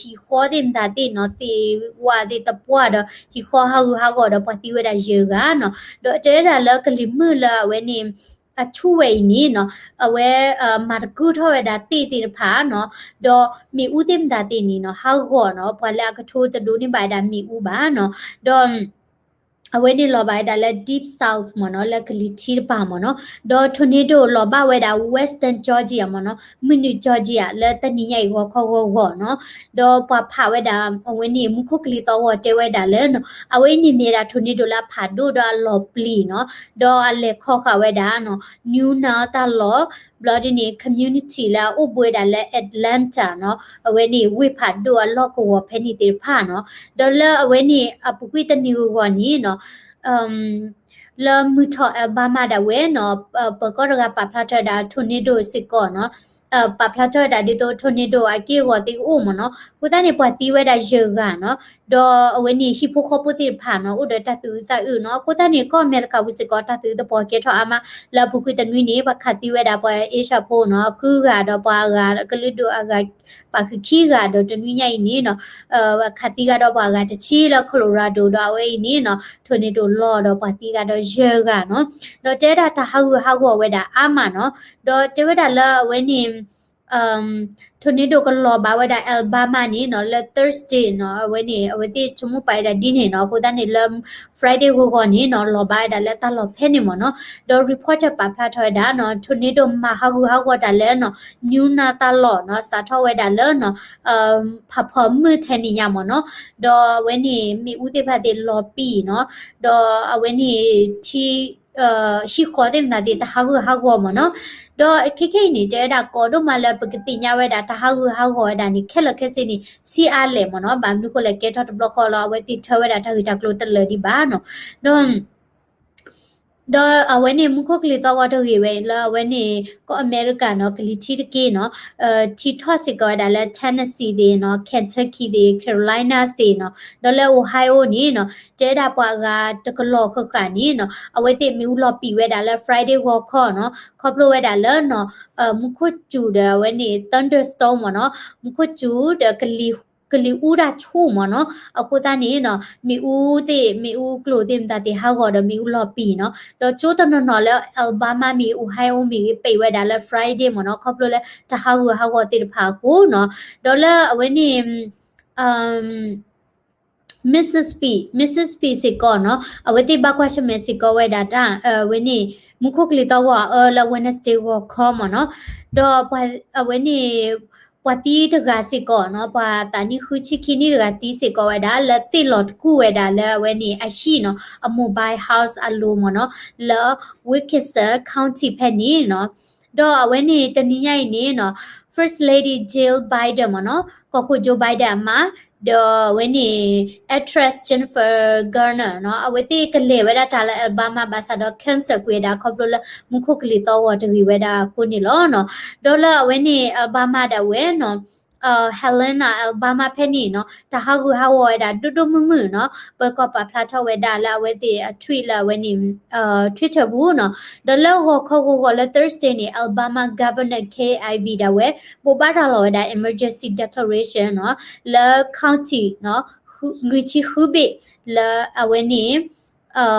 းဟံၣ်ဃီသ့ၣ်မတၤသ့ၣ်နီၤ သ့ၣ်ဝၣ်သ့ၣ်တပှၢ်ဒီး ဟံၣ်ဃီဟးဂူာ်ဟးဂီၤဒီးပှၤသံဝဲဒၣ်ယဲၢ်ဂၤနီၤ, ဒီးတဲဝဲဒၣ်လၢကလံၤမုၢ်လၢအဝဲန့ၣ် အဆူၣ်ဝဲအံၤန့ၣ်နီၤ အဝဲ မၤတကုၢ်ထီၣ်ဝဲဒၣ်သ့ၣ်သ့ၣ်တဖၣ်နီၤ, ဒီးမ့ၣ်အူသ့ၣ်မတၤသ့ၣ်န့ၣ်နီၤ ဟးဂီၤနီၤ ပှၤလၢအကထိတဒိးန့ၢ်ဘၣ်ဝဲဒၣ်မ့ၣ်အူဘၣ်နီၤ, ဒီး အ အဝဲန့ၣ်လီၤဘၣ်ဝဲဒၣ်လၢ Deep South မ့ၢ်နီၤ, လၢကလံၤထံတပၤမ့ၢ်နီၤ, ဒီး tornado လီၤဘၣ်ဝဲဒၣ် Western Georgia မ့ၢ်နီၤ, မုၢ်နုာ် Georgia လၢတနံၤညါအံၤဂီၤခီဂီၤဂီၤနီၤ, ဒီးပှၤဖးဝဲဒၣ် အဝဲန့ၣ် မူခိၣ်ကလံၤသီဂီၤတဲဝဲဒၣ်လၢနီၤ, အဝဲအံၤန့ၣ်မ့ၢ်ဝဲဒၣ် tornado လၢအဖးဒိၣ်ဒီးအလီၤပျံၤနီၤ, ဒီးအလဲၤခီဃာ်ဝဲဒၣ်နီၤ New Nile တၢ်လီၢ်, ဘျီဒ်န့ၣ် community လၢအအိၣ်ဘှံးဝဲဒၣ်လၢ Atlanta နီၤ, အဝဲန့ၣ်ဝ့ၢ်ဖးဒိၣ်အလီၢ်ကဝီၤဖဲန့ၣ်သ့ၣ်တဖၣ်နီၤ, ဒီးလၢအဝဲန့ၣ် အပူၤကွံာ်တနံၤဂီၤဂီၤန့ၣ်နီၤ လၢမုၢ်ထီၣ် Alabama ဒၣ်ဝဲနီၤ, ပၢၤကီၢ်တဂၤပာ်ဖျါထီၣ်ဝဲဒၣ် tornado စ့ၢ်ကီးနီၤ, ပာ်ဖျါထီၣ်ဝဲဒၣ်ဒ်သိး tornado အက့ၢ်အဂီၤသ့ၣ်ကအိၣ်မ့ၢ်နီၤ, အဃိသတးန့ၣ် ပှၤသံဝဲဒၣ်ယဲၢ်ဂၤနီၤ, ဒီးအဝဲန့ၣ်ဟံၣ်ဖိဃီဖိသ့ၣ်တဖၣ်နီၤ အိၣ်ဒီးတၢ်သူၣ်အုးသးအုးနီၤ, အဃိသတးန့ၣ် ကီၢ်အမဲရကၤပူၤစ့ၢ်ကီး တၢ်သူၣ်အုးသးအုးကဲထီၣ်အါမး, လၢအပူၤကွံာ်တနွံန့ၣ် ပှၤခးသံဝဲဒၣ်ပှၤအ့ရှၢၣ်ဖိနီၤ ဃုဂၤဒီးပှၤအဂၤကလုာ်ဒူၣ်အဂၤ ပာ်ဃုာ်ခံဂၤဒီးတနွံညါအံၤန့ၣ်နီၤ ခးသံဂၤဒီးပှၤအဂၤတဆံလၢ Colorado ဒီးအဝဲအံၤန့ၣ်နီၤ tornado လီၤဒီးပှၤသံဂၤဒီးယဲၢ်ဂၤနီၤ, ဒီးတဲဝဲဒၣ်တၢ်ဟးဂူာ်ဟးဂီၤဝဲဒၣ်အါမးနီၤ, ဒီးတဲဝဲဒၣ်လၢအဝဲန့ၣ် tornado ကလီၤဘၣ်ဝဲဒၣ် Alabama န့ၣ်နီၤ လၢ Thursday နီၤ, အဝဲန့ၣ် အဝဲသ့ၣ်ဆိကမိၣ်ပာ်ဝဲဒၣ်ဒ်န့ၣ်နီၤ, အဃိသတးန့ၣ်လၢ Friday ဂီၤဂီၤန့ၣ်နီၤ လီၤဘၣ်ဝဲဒၣ်လၢတၢ်လီၢ်ဖဲန့ၣ်မ့ၢ်နီၤ, ဒီး reporter ပာ်ဖျါထီၣ်ဝဲဒၣ်နီၤ tornado မၤဟးဂူာ်ဟးဂီၤတၢ်လၢနီၤ New Nile တၢ်လီၢ်နီၤ စးထီၣ်ဝဲဒၣ်လၢနီၤ ဖးဖီမုၢ်ထဲန့ၣ်ညါမ့ၢ်နီၤ, ဒီးအဝဲန့ၣ်မ့ၣ်အူသ့ၣ်တဖၣ်သ့ၣ်လီၤပံာ်နီၤ, ဒီးအဝဲန့ၣ်ထံ ဟံၣ်ဃီသ့ၣ်မတၤသ့ၣ်တဟးဂူာ်ဟးဂီၤမ့ၢ်နီၤ, ဒီးခဲခဲအံၤန့ၣ် တဲဝဲဒၣ်ကီဒိၣ်မးလၢပကသ့ၣ်ညါဝဲဒၣ်တၢ်ဟးဂူာ်ဟးဂီၤဝဲဒၣ်န့ၣ် ခဲလၢာ်ခဲဆ့န့ၣ် ဆံးအါလဲၣ်မ့ၢ်နီၤ, ဘၣ်မနုၤဃိလဲၣ် ကဲထီၣ်တဘျီဃီလီၤ အဝဲသ့ၣ်ထၢဝဲဒၣ်တၢ်ဂ့ၢ်တၢ်ကျိၤတလၢာ်ဒံးဘၣ်နီၤ, ဒီး ဒီးအဝဲန့ၣ်မူခိၣ်ကလံၤသီဂီၤတဂ့ၤဝဲလၢအဝဲန့ၣ် ကီၢ်အမဲရကၤနီၤ ကလံၤထံတက့ၢ်နီၤ, ထံထီၣ်စ့ၢ်ကီးဝဲဒၣ်လၢ Tennessee သ့ၣ်နီၤ Kentucky သ့ၣ် Carolinas သ့ၣ်နီၤ, ဒီးလၢ Ohio န့ၣ်နီၤ တဲဒၣ်ပှၤအဂၤတကလီၤဃၣ်ဃၣ်န့ၣ်နီၤ အဝဲသ့ၣ်မ့ၣ်အူလီၤပံာ်ဝဲဒၣ်လၢ Friday ဂီၤခီနီၤ ခီဖျိဝဲဒၣ်လၢနီၤ မူခိၣ်စူၤဒီးအဝဲန့ၣ် thunderstorm မ့ၢ်နီၤ မူခိၣ်စူၤဒီး ကလံၤအူတၢ်ဆူၣ်မ့ၢ်နီၤ, အဃိသတးန့ၣ်နီၤ မ့ၣ်အူသ့ၣ် မ့ၣ်အူကျိၤသ့ၣ်မတၤသ့ၣ်ဟးဂီၤဒီးမ့ၣ်အူလီၤပံာ်နီၤ, ဒီးကၠိတနီၤနီၤလၢ Alabama မ့ၢ်ဂ့ၤ Ohio မ့ၢ်ဂ့ၤ ပံာ်ဝဲဒၣ်လၢ Friday မ့ၢ်နီၤ ခီဖျိလၢတၢ်ဟးဂူာ်ဟးဂီၤသ့ၣ်တဖၣ်အဃိနီၤ, ဒီးလၢအဝဲန့ၣ် Mississippi Mississippi စ့ၢ်ကီးနီၤ အဝဲသ့ၣ်ဘၣ်ကွၢ်ဆၢၣ်မဲာ်စ့ၢ်ကီးဝဲဒၣ်တၢ် အဝဲန့ၣ် မူခိၣ်ကလံၤသီဂီၤအအၢလၢ Wednesday ဂီၤခီမ့ၢ်နီၤ, ဒီးပှၤအဝဲန့ၣ် ပှၤသံတဂၤစ့ၢ်ကီးနီၤ ပှၤသးနံၣ်ဃုဆံခံနံၣ်တဂၤသံစ့ၢ်ကီးဝဲဒၣ် လၢသ့ၣ်လီၤတကူၣ်ဝဲဒၣ်လၢအဝဲန့ၣ်အဟံၣ်နီၤ အ mobile house အလိၤမ့ၢ်နီၤ လၢ Wilkinson County ဖဲန့ၣ်နီၤ, ဒီးအဝဲန့ၣ်တနံၤညါအံၤန့ၣ်နီၤ First Lady Jill Biden မ့ၢ်နီၤ ကီၢ်ခိၣ် Joe Biden အမါ ဒီးအဝဲန့ၣ် actress Jennifer Garner နီၤ အဝဲသ့ၣ်ကလဲၤဝဲဒၣ်တၢ်လၢ Alabama ဘၣ်ဆၣ်ဒီး cancel ကွံာ်ဝဲဒၣ်ခီဖျိလၢမူခိၣ်ကလံၤသီဂီၤတဂ့ၤဝဲဒၣ်အဃိန့ၣ်လီၤနီၤ, ဒီးလၢအဝဲန့ၣ် Alabama ဒၣ်ဝဲနီၤ Helena Alabama ဖဲန့ၣ်နီၤ တၢ်ဟးဂူာ်ဟးဂီၤဝဲဒၣ်ဒိၣ်ဒိၣ်မုၢ်မုၢ်နီၤ ပၢၤကီၢ်ပာ်ဖျါထီၣ်ဝဲဒၣ်လၢအဝဲသ့ၣ်အ tweet လၢအဝဲန့ၣ် Twitter ပူၤနီၤ, ဒီးလၢဂီၤခီဂီၤဂီၤလၢ Thursday န့ၣ် Alabama Governor Kay Ivey ဒၣ်ဝဲ ဘိးဘၣ်ရၤလီၤဝဲဒၣ် emergency declaration နီၤ လၢ county နီၤ လွံၢ်ဆံဃုဘ့ၣ် လၢအဝဲန့ၣ်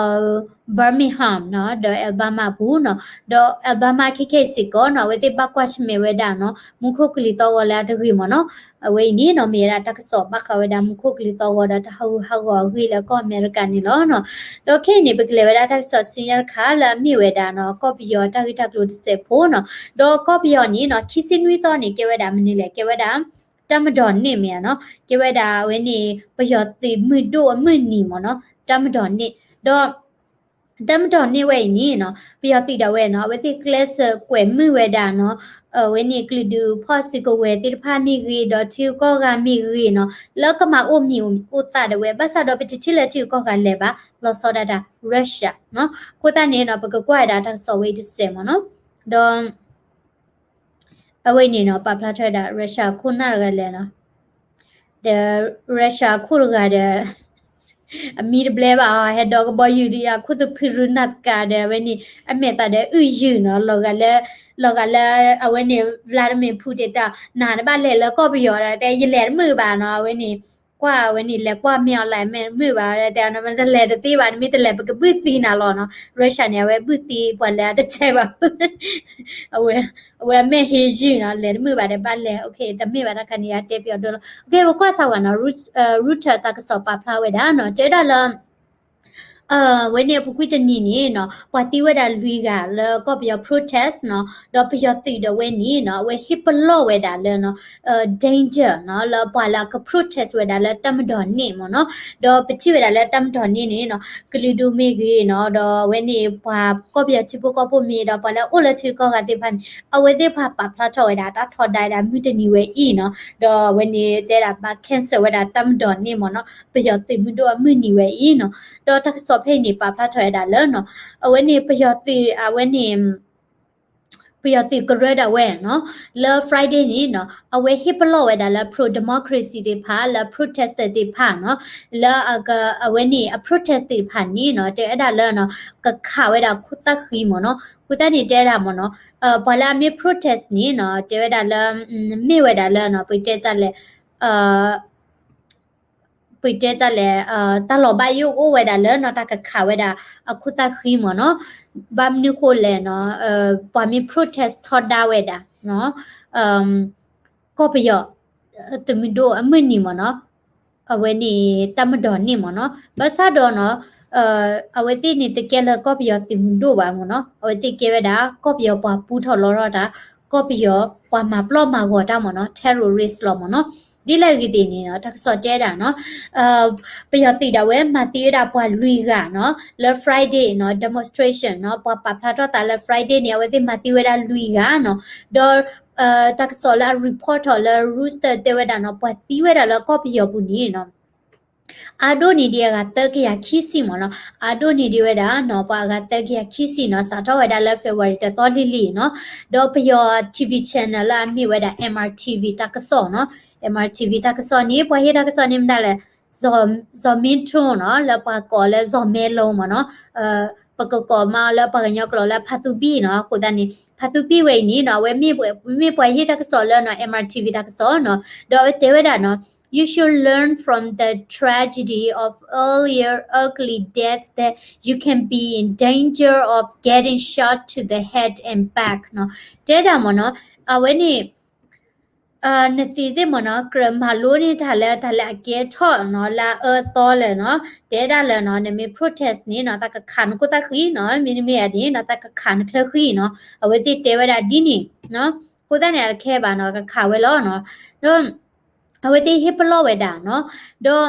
Birmingham နီၤ ဒီး Alabama ပူၤနီၤ, ဒီး Alabama ခဲခဲအံၤစ့ၢ်ကီးနီၤ အဝဲသ့ၣ်ဘၣ်ကွၢ်ဆၢၣ်မဲာ်ဝဲဒၣ်နီၤ မူခိၣ်ကလံၤသီဂီၤလၢအတဂ့ၤမ့ၢ်နီၤ, အဝဲအံၤန့ၣ်နီၤ မ့ၢ်ဝဲဒၣ်တၢ်ကစီၣ်ဘၣ်ဃးဝဲဒၣ်မူခိၣ်ကလံၤသီဂီၤဒီးတၢ်ဟးဂူာ်ဟးဂီၤအဂ့ၢ်လၢကီၢ်အမဲရကၤန့ၣ်လီၤနီၤ, ဒီးခဲအံၤန့ၣ် ပကလဲၤဝဲဒၣ်တၢ်ကစီၣ်ဆူညါတခါလၢအမ့ၢ်ဝဲဒၣ်နီၤ ကီၢ်ပယီၤတၢ်ဂ့ၢ်တၢ်ကျိၤတစဲးဖိနီၤ, ဒီးကီၢ်ပယီၤန့ၣ်နီၤ ခံဆံနွံသီန့ၣ် ကဲဝဲဒၣ်မနုၤလဲၣ် ကဲဝဲဒၣ် တၢ်မၤဒီးန့ၢ်မ့ၢ်ဧါနီၤ, ကဲဝဲဒၣ်အဝဲန့ၣ် ပယီၤသုးမုၢ်ဒိၣ်အမုၢ်နံၤမ့ၢ်နီၤ, တၢ်မၤဒီးန့ၢ်, ဒီး တၢ်မၤဒီးန့ၢ်ဝဲအံၤန့ၣ်နီၤ ပယီၤသုးဒၣ်ဝဲနီၤ အဝဲသ့ၣ်ကျဲးစၢးကွဲးမုာ်ဝဲဒၣ်နီၤ, အဝဲန့ၣ်ကလုာ်ဒူၣ်ဖီၣ်စုကဝဲၤသ့ၣ်တဖၣ်မ့ၢ်ဂ့ၤ ဒီးထံဂုၤကီၢ်ဂၤမ့ၢ်ဂ့ၤနီၤ လၢကမၤအိၣ်မံၤအိၣ်သးဒၣ်ဝဲ ဘၣ်ဆၣ်ဒီးပတထံၣ်လၢထံဂုၤကီၢ်ဂၤလဲၤဘၣ် လီၤဆီဒၣ်တၢ် Russia နီၤ, အဃိသတးန့ၣ်နီၤ ပကကွၢ်ဝဲဒၣ်တၢ်ကစီၣ်ဝဲအံၤတစဲးမ့ၢ်နီၤ, ဒီး အဝဲန့ၣ်နီၤ ပာ်ဖျါထီၣ်ဝဲဒၣ် Russia အခိၣ်နၢ်တဂၤလဲၣ်နီၤ, ဒီး Russia အခိၣ်တဂၤဒီး အမံတဘျဲဘၣ်အီၤ ဟဲဒီးကဘီယူၤဒီး အခိၣ်သဖုရူနၢ်သကၤဒီး အဝဲန့ၣ် အမဲာ်သးဒီးအုၣ်ယုၢ်နီၤ လီၤဂာ်လၢ လီၤဂာ်လၢ အဝဲန့ၣ် Vladimir Putin တဲ နၤတဘၣ်လဲၤလၢကီၢ်ပယီၤဒီး တဲယလဲၤတမုာ်ဘၣ်နီၤ အဝဲန့ၣ် ကွၢ်အဝဲန့ၣ် လဲၤကွၢ်မ့ၢ်အီၤလဲၣ် မ့ၢ်တမုာ်ဘၣ် တဲ နမ့ၢ်တလဲၤတသ့ဘၣ် နမ့ၢ်တလဲၤပကဘုၣ်သံနၤလီၤနီၤ Russia န့ၣ် အဝဲဘုၣ်သံပှၤလၢအတတဲဘၣ် အဝဲ အဝဲအမဲာ်ဟ့ယုၢ်နီၤ လဲၤတမုာ်ဘၣ်ဒီးဘၣ်လဲၤ တမ့ၢ်ဘၣ်တၢ်ခါန့ၣ် အတဲပယီၤဒိၣ်လီၤ ပကွၢ်စၢ်ဝဲနီၤ Reuters တၢ်ကစီၣ်ပာ်ဖျါဝဲဒၣ်နီၤ တဲဒၣ်လၢ အဝဲန့ၣ်အပူၤကွံာ်တနံၤန့ၣ်နီၤ ပှၤသံဝဲဒၣ်လွံၢ်ဂၤလၢကီၢ်ပယီၤ protest နီၤ, ဒီးပယီၤသုးဒီးဝဲန့ၣ်နီၤ အဝဲဟ့ၣ်ပလီၢ်ဝဲဒၣ်လၢနီၤ danger နီၤ လၢပှၤလၢအက protest ဝဲဒၣ်လၢတၢ်မၤဒိးန့ၢ်မ့ၢ်နီၤ, ဒီးပထံၣ်ဝဲဒၣ်လၢတၢ်မၤဒိးန့ၢ်န့ၣ်နီၤ ကလုာ်ဒူၣ်မ့ၢ်ဂ့ၤနီၤ ဒီးအဝဲန့ၣ်ပှၤကီၢ်ပယီၤထံဖိကီၢ်ဖိမ့ၢ်ဒီး ပှၤလၢအအိၣ်လၢထံကီၢ်ဂၤသ့ၣ်တဖၣ်န့ၣ် အဝဲသ့ၣ်တဖၣ်ပာ်ဖျါထီၣ်ဝဲဒၣ်တၢ်ထီဒါဝဲဒၣ်မုၢ်တနံၤဝဲအံၤနီၤ, ဒီးအဝဲန့ၣ်တဲဒၣ်ဘၣ် cancel ဝဲဒၣ်တၢ်မၤဒိးန့ၢ်မ့ၢ်နီၤ ပယီၤသုးမုၢ်ဒိၣ်အမုၢ်နံၤဝဲအံၤနီၤ, ဒီးတၢ်ကစီၣ်ဖဲအံၤန့ၣ် ပာ်ဖျါထီၣ်ဝဲဒၣ်လၢနီၤ အဝဲန့ၣ်ပယီၤသုး အဝဲန့ၣ် ပယီၤသုးကရၢဒၣ်ဝဲနီၤ လၢ Friday န့ၣ်နီၤ အဝဲဟ့ၣ်ပလီၢ်ဝဲဒၣ်လၢ pro democracy သ့ၣ်တဖၣ် လၢ protester သ့ၣ်တဖၣ်နီၤ လၢအဝဲန့ၣ်အ protest သ့ၣ်တဖၣ်န့ၣ်နီၤ တဲဝဲဒၣ်လၢနီၤ ကခးဝဲဒၣ်ခိၣ်သၣ်ဃံမ့ၢ်နီၤ, အဃိသတးန့ၣ်တဲဝဲဒၣ်မ့ၢ်နီၤ ပှၤလၢအမ့ၢ် protest န့ၣ်နီၤ တဲဝဲဒၣ်လၢ မ့ၢ်ဝဲဒၣ်လၢနီၤ ပတဲတၢ်လဲၣ် ပတဲတၢ်လဲၣ် တၢ်လီၤဘၣ်ယိၣ်အိၣ်ဝဲဒၣ်လၢနီၤ တၢ်ကခးဝဲဒၣ်အခိၣ်သၣ်ဃံမ့ၢ်နီၤ, ဘၣ်မနုၤဃိလဲၣ်နီၤ ပှၤမ့ၢ် protest ထီဒါဝဲဒၣ် ကီၢ်ပယီၤ သုးမုၢ်ဒိၣ်အမုၢ်နံၤမ့ၢ်နီၤ, အဝဲန့ၣ်တၢ်မၤဒိးန့ၢ်မ့ၢ်နီၤ, ဘၣ်ဆၣ်ဒီးနီၤ အဝဲသ့ၣ်န့ၣ်တကဲလၢကီၢ်ပယီၤသုးမုၢ်ဒိၣ်ဘၣ်မ့ၢ်နီၤ, အဝဲသ့ၣ်ကဲဝဲဒၣ် ကီၢ်ပယီၤပှၤပူထီၣ်လီထီၣ်တၢ်, ကီၢ်ပယီၤပှၤမၤပျီၢ်မၤဂီၤတၢ်မ့ၢ်နီၤ, terrorist လီၤမ့ၢ်နီၤ, ဒ်လဲၣ်ဂ့ၤသ့ၣ်န့ၣ်နီၤ တၢ်ကစီၣ်တဲဒၣ်နီၤ ပယီၤသုးဒၣ်ဝဲမၤသံဝဲဒၣ်ပှၤလွံၢ်ဂၤနီၤ, လၢ Friday နီၤ demonstration နီၤ ပှၤပာ်ဖျါထီၣ်သးလၢ Friday န့ၣ် အဝဲသ့ၣ်မၤသံဝဲဒၣ်လွံၢ်ဂၤနီၤ, ဒီး တၢ်ကစီၣ်လၢအ report ထီၣ်လၢ Reuters တဲဝဲဒၣ်နီၤ ပှၤသံဝဲဒၣ်လၢကီၢ်ပယီၤပူၤန့ၣ်နီၤ အါဒိၣ်န့ၢ်ဒံးအဂၤသၢကယၤခံဆံမ့ၢ်နီၤ, အါဒိၣ်န့ၢ်ဒံးဝဲဒၣ်နီၤ ပှၤအဂၤသၢကယၤခံဆံနီၤ, စးထီၣ်ဝဲဒၣ်လၢ February တသီလံၤလံၤနီၤ, ဒီးပယီၤ TV channel လၢအမ့ၢ်ဝဲဒၣ် MRTV တၢ်ကစီၣ်နီၤ, MRTV တၢ်ကစီၣ်န့ၣ် ပှၤဟ့ၣ်တၢ်ကစီၣ်န့ၣ်မတၤလဲၣ် ဇော်မင်းထွန်းနီၤ လၢပှၤကိးလၢ ဇော်မဲလုံး မ့ၢ်နီၤ, ပကကိးမးအီၤလၢပှၤကညီကျိာ်လၢဖါသူဘံၣ်နီၤ, အဃိသတးန့ၣ် ဖါသူဘံၣ်ဝဲအံၤန့ၣ်နီၤ အဝဲမ့ၢ်ပှၤဟ့ၣ်တၢ်ကစီၣ်လၢနီၤ MRTV တၢ်ကစီၣ်နီၤ, ဒီးအဝဲတဲဝဲဒၣ်နီၤ You should learn from the tragedy of earlier ugly deaths that you can be in danger of getting shot to the head and back နီၤ, တဲဒၣ်မ့ၢ်နီၤ အဝဲန့ၣ် နသ့ၣ်သ့ၣ်မ့ၢ်နီၤ ကြၢးမၤလိန့ၢ်တၢ်လၢတၢ်လၢအကဲထီၣ်နီၤ လၢအအၢအသီလၢာ်နီၤ, တဲဒၣ်လၢနီၤ နမ့ၢ် protest န့ၣ်နီၤ တၢ်ကခးနခိၣ်သၣ်ဃံနီၤ, မ့တမ့ၢ်ဧါန့ၣ်နီၤ တၢ်ကခးနချၢဃံနီၤ, အဝဲသ့ၣ်တဲဝဲဒၣ်ဒ်န့ၣ်နီၤ, အဃိသတးန့ၣ် အတခဲဘၣ်နီၤ ကခးဝဲလီၤနီၤ, ဒီး အဝဲသ့ၣ်ဟ့ၣ်ပလီၢ်ဝဲဒၣ်နီၤ, ဒီး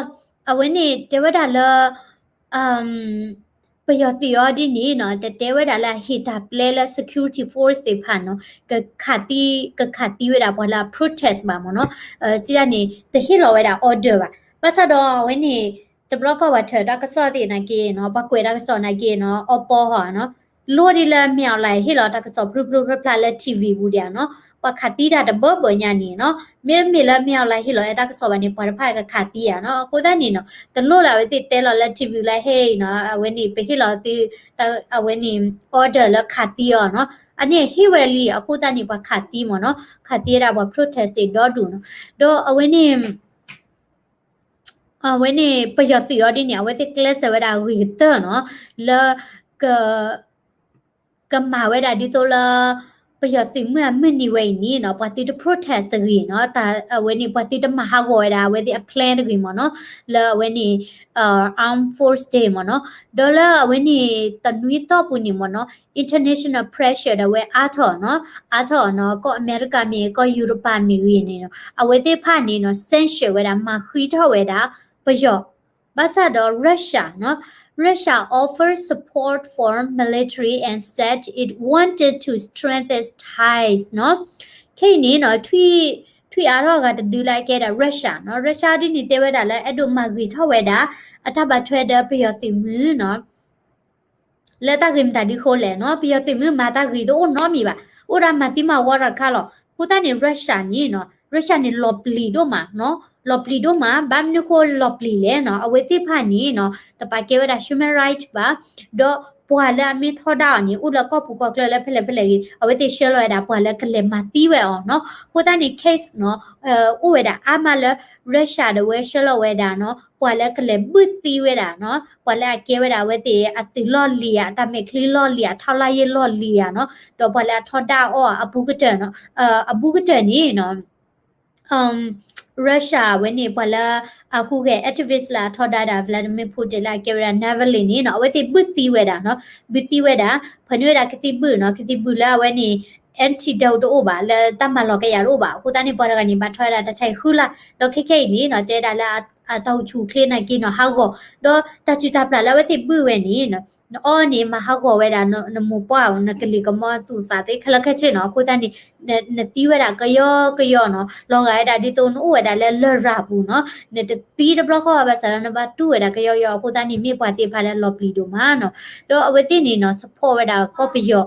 အဝဲန့ၣ်တဲဝဲဒၣ်လၢ ပယီၤသုးအီၤဒ်န့ၣ်နီၤ တတဲဝဲဒၣ်လၢအဟ့ၣ်တၢ်ပျဲလၢ security force သ့ၣ်တဖၣ်နီၤ ကခးသံ ကခးသံဝဲဒၣ်ပှၤလၢအ protest ဘၣ်မ့ၢ်နီၤ, စံးဒ်န့ၣ် တဟ့ၣ်လီၤဝဲဒၣ် order ဘၣ်. ဘၣ်ဆၣ်ဒီးအဝဲန့ၣ် တဘျီကီၢ်ပှၤထၢၣ်တၢ်ကစီၣ်သ့ၣ်နာ်က့နီၤ ပှၤကွဲးတၢ်ကစီၣ်နာ်က့နီၤ အီပီဟီနီၤ လိၣ်ဒ်လၢမ့ၢ်အီၤလၢဟ့ၣ်လီၤတၢ်ကစီၣ်ဖျိဖျိဖျါဖျါလၢ ထံၣ်ဝံၤ ပူၤဒံးဧါနီၤ, ပှၤခးသံတၢ်တဘၢဘၢညါန့ၣ်နီၤ, မ့တမ့ၢ်လၢမ့ၢ်အီၤလၢဟ့ၣ်လီၤအဲၣ်တၢ်ကစီၣ်ဘၣ်န့ၣ် ပှၤတဖၣ်ကခးသံဧါနီၤ, အဃိသတးန့ၣ်နီၤ တလိၣ်လၢအဝဲသ့ၣ်တဲလီၤလၢ ထံၣ်ဝံၤ လၢဟဲအံၤနီၤ အဝဲန့ၣ် ပဟ့ၣ်လီၤသု အဝဲန့ၣ် order လၢခးသံအီၤနီၤ, အန့ၣ်ဟ့ၣ်ဝဲလံ အဃိသတးန့ၣ် ပှၤခးသံမ့ၢ်နီၤ, ခးသံဝဲဒၣ်ပှၤ protest သ့ၣ်ဒီဒူၣ်နီၤ, ဒီးအဝဲန့ၣ် အဝဲန့ၣ် ပယီၤသုးအီၤဒ်န့ၣ် အဝဲသ့ၣ်ကျဲးစၢးဝဲဒၣ်ဂ့ၤကတၢၢ်နီၤ လၢ ကမၤဝဲဒၣ်ဒ်သိးလၢ ပယီၤသုးမုၢ်အမုၢ်နံၤဝဲအံၤန့ၣ်နီၤ ပှၤသုတ protest တဂ့ၤနီၤ, အဝဲန့ၣ် ပှၤသုတမၤဟးဂီၤဝဲဒၣ် အဝဲသ့ၣ်အ plan တဂ့ၤမ့ၢ်နီၤ, လၢအဝဲန့ၣ် armed force day မ့ၢ်နီၤ, ဒီးလၢအဝဲန့ၣ် တနွံတီၢ်ပူၤန့ၣ်မ့ၢ်နီၤ international pressure ဒီးဝဲအါထီၣ်နီၤ, အါထီၣ်နီၤ ကီၢ်အမဲရကၤမ့ၢ်ဂ့ၤ ကီၢ်ယူရပၤမ့ၢ်ဂ့ၤန့ၣ်နီၤ အဝဲသ့ၣ်တဖၣ်န့ၣ်နီၤ sanction ဝဲဒၣ် မၤဃံးထီၣ်ဝဲဒၣ် ပယီၤ ဘၣ်ဆၣ်ဒီး Russia နီၤ Russia offered support for military and said it wanted to strengthen ties နီၤ, ခဲအံၤန့ၣ်နီၤ ထွံၣ်အါထီၣ်အဂၤတဒုလၢအကဲဒၣ် Russia နီၤ, Russia ဒ်န့ၣ်တဲဝဲဒၣ်လၢအဲၣ်ဒိးမၤဂ့ၤထီၣ်ဝဲဒၣ် အတၢ်ဘၣ်ထွဲဒီးပယီၤသုးမုၢ်နီၤ လၢတၢ်ဂ့ၤမတၤဒ်ဃိလဲၣ်နီၤ, ပယီၤသုးမုၢ်မၤတၢ်ဂ့ၤတအိၣ်နီတမံၤဘၣ်, အိၣ်ဒၣ်မၤသံမၤဝီတၢ်တခါလီၤ. အဃိသတးန့ၣ် Russia န့ၣ်နီၤ, Russia န့ၣ် လီၤပျံၤဒိၣ်မးနီၤ, လီၤပျံၤဒိၣ်မး, ဘၣ်မနုၤဃိလီၤပျံၤလဲၣ်နီၤ, အဝဲသ့ၣ်တဖၣ်န့ၣ်နီၤ တပာ်ကဲဝဲဒၣ် human right ဘၣ်, ဒီးပှၤလၢအမ့ၢ်ထီဒါအီၤန့ၣ် အိၣ်လၢကီၢ်ပူၤကီၢ်ချၢလၢဖဲလဲၣ်ဖဲလဲၣ်ဂ့ၤ, အဝဲသ့ၣ်ဆှၢလီၤဝဲဒၣ်ပှၤလၢကလဲၤမၤသံဝဲအီၤနီၤ. အဃိသတးန့ၣ် case နီၤ အိၣ်ဝဲဒၣ်အါမးလၢ Russia ဒီးဝဲဆှၢလီၤဝဲဒၣ်နီၤ ပှၤလၢကလဲၤဘုၣ်သံဝဲဒၣ်နီၤ, ပှၤလၢအကဲဝဲဒၣ်အဝဲသ့ၣ်အသုးလီၢ်လံၤဧါ, အတၢ်မဲာ်ချံလီၢ်လံၤဧါ, ထောက်လှမ်းရေးလီၢ်လံၤဧါနီၤ, ဒီးပှၤလၢအထီဒါအီၤအဘူးကတၢၢ်နီၤ, အဘူးကတၢၢ်န့ၣ်နီၤ Russia အဝဲန့ၣ် ပှၤလၢအဟူးဂဲၤ activist လၢအထီဒါဒၣ် Vladimir Putin လၢအကဲဝဲဒၣ် Navalny န့ၣ်နီၤ အဝဲသ့ၣ်ဘုၣ်သံဝဲဒၣ်နီၤ, ဘုၣ်သံဝဲဒၣ်, ဖၢနုာ်ဝဲဒၣ်ကသံၣ်ဘုၣ်နီၤ, ကသံၣ်ဘုၣ်လၢအဝဲန့ၣ် antidote တအိၣ်ဘၣ်, လၢတၢ်မၤလီၤကယၤတအိၣ်ဘၣ်. အဃိသတးန့ၣ် ပှၤတဂၤန့ၣ် ဘၣ်ထီၣ်ဝဲဒၣ်တၢ်ဆါဟံၣ်ဃုလါ, ဒီးခဲခဲအံၤန့ၣ်နီၤ တဲဝဲဒၣ်လၢအတၢ်အိၣ်ဆူၣ်အိၣ်ချ့နာ်က့နီၤ ဟးဂီၤ, ဒီးတၢ်စုၣ်တၢ်ပျၢ်လၢအဝဲသ့ၣ်ဘုၣ်ဝဲန့ၣ် နအီန့ၣ် မၤဟးဂီၤဝဲဒၣ် နမိၢ်ပှၢ်ဧိၤ နကလံၤကမီၤသူၣ်သးသ့ခဲလၢာ်ခဲဆ့နီၤ. အဃိသတးန့ၣ် နသံဝဲဒၣ်ကယီကယီနီၤ, လီၤဂာ်ဝဲဒၣ်ဒ်သိးနအိၣ်ဝဲဒၣ်လၢလရာ်ပူၤနီၤ, နတသံတဘျီဃီဘၣ်ဆၣ်ဒီး နဘၣ်တူၢ်ဝဲဒၣ်ကယီကယီ. အဃိသတးန့ၣ် မ့ၢ်ပှၤသ့ၣ်တဖၣ်လၢအလီၤပျံၤဒိၣ်မးနီၤ. ဒီးအဝဲသ့ၣ်န့ၣ်နီၤ support ဝဲဒၣ်ကီၢ်ပယီၤ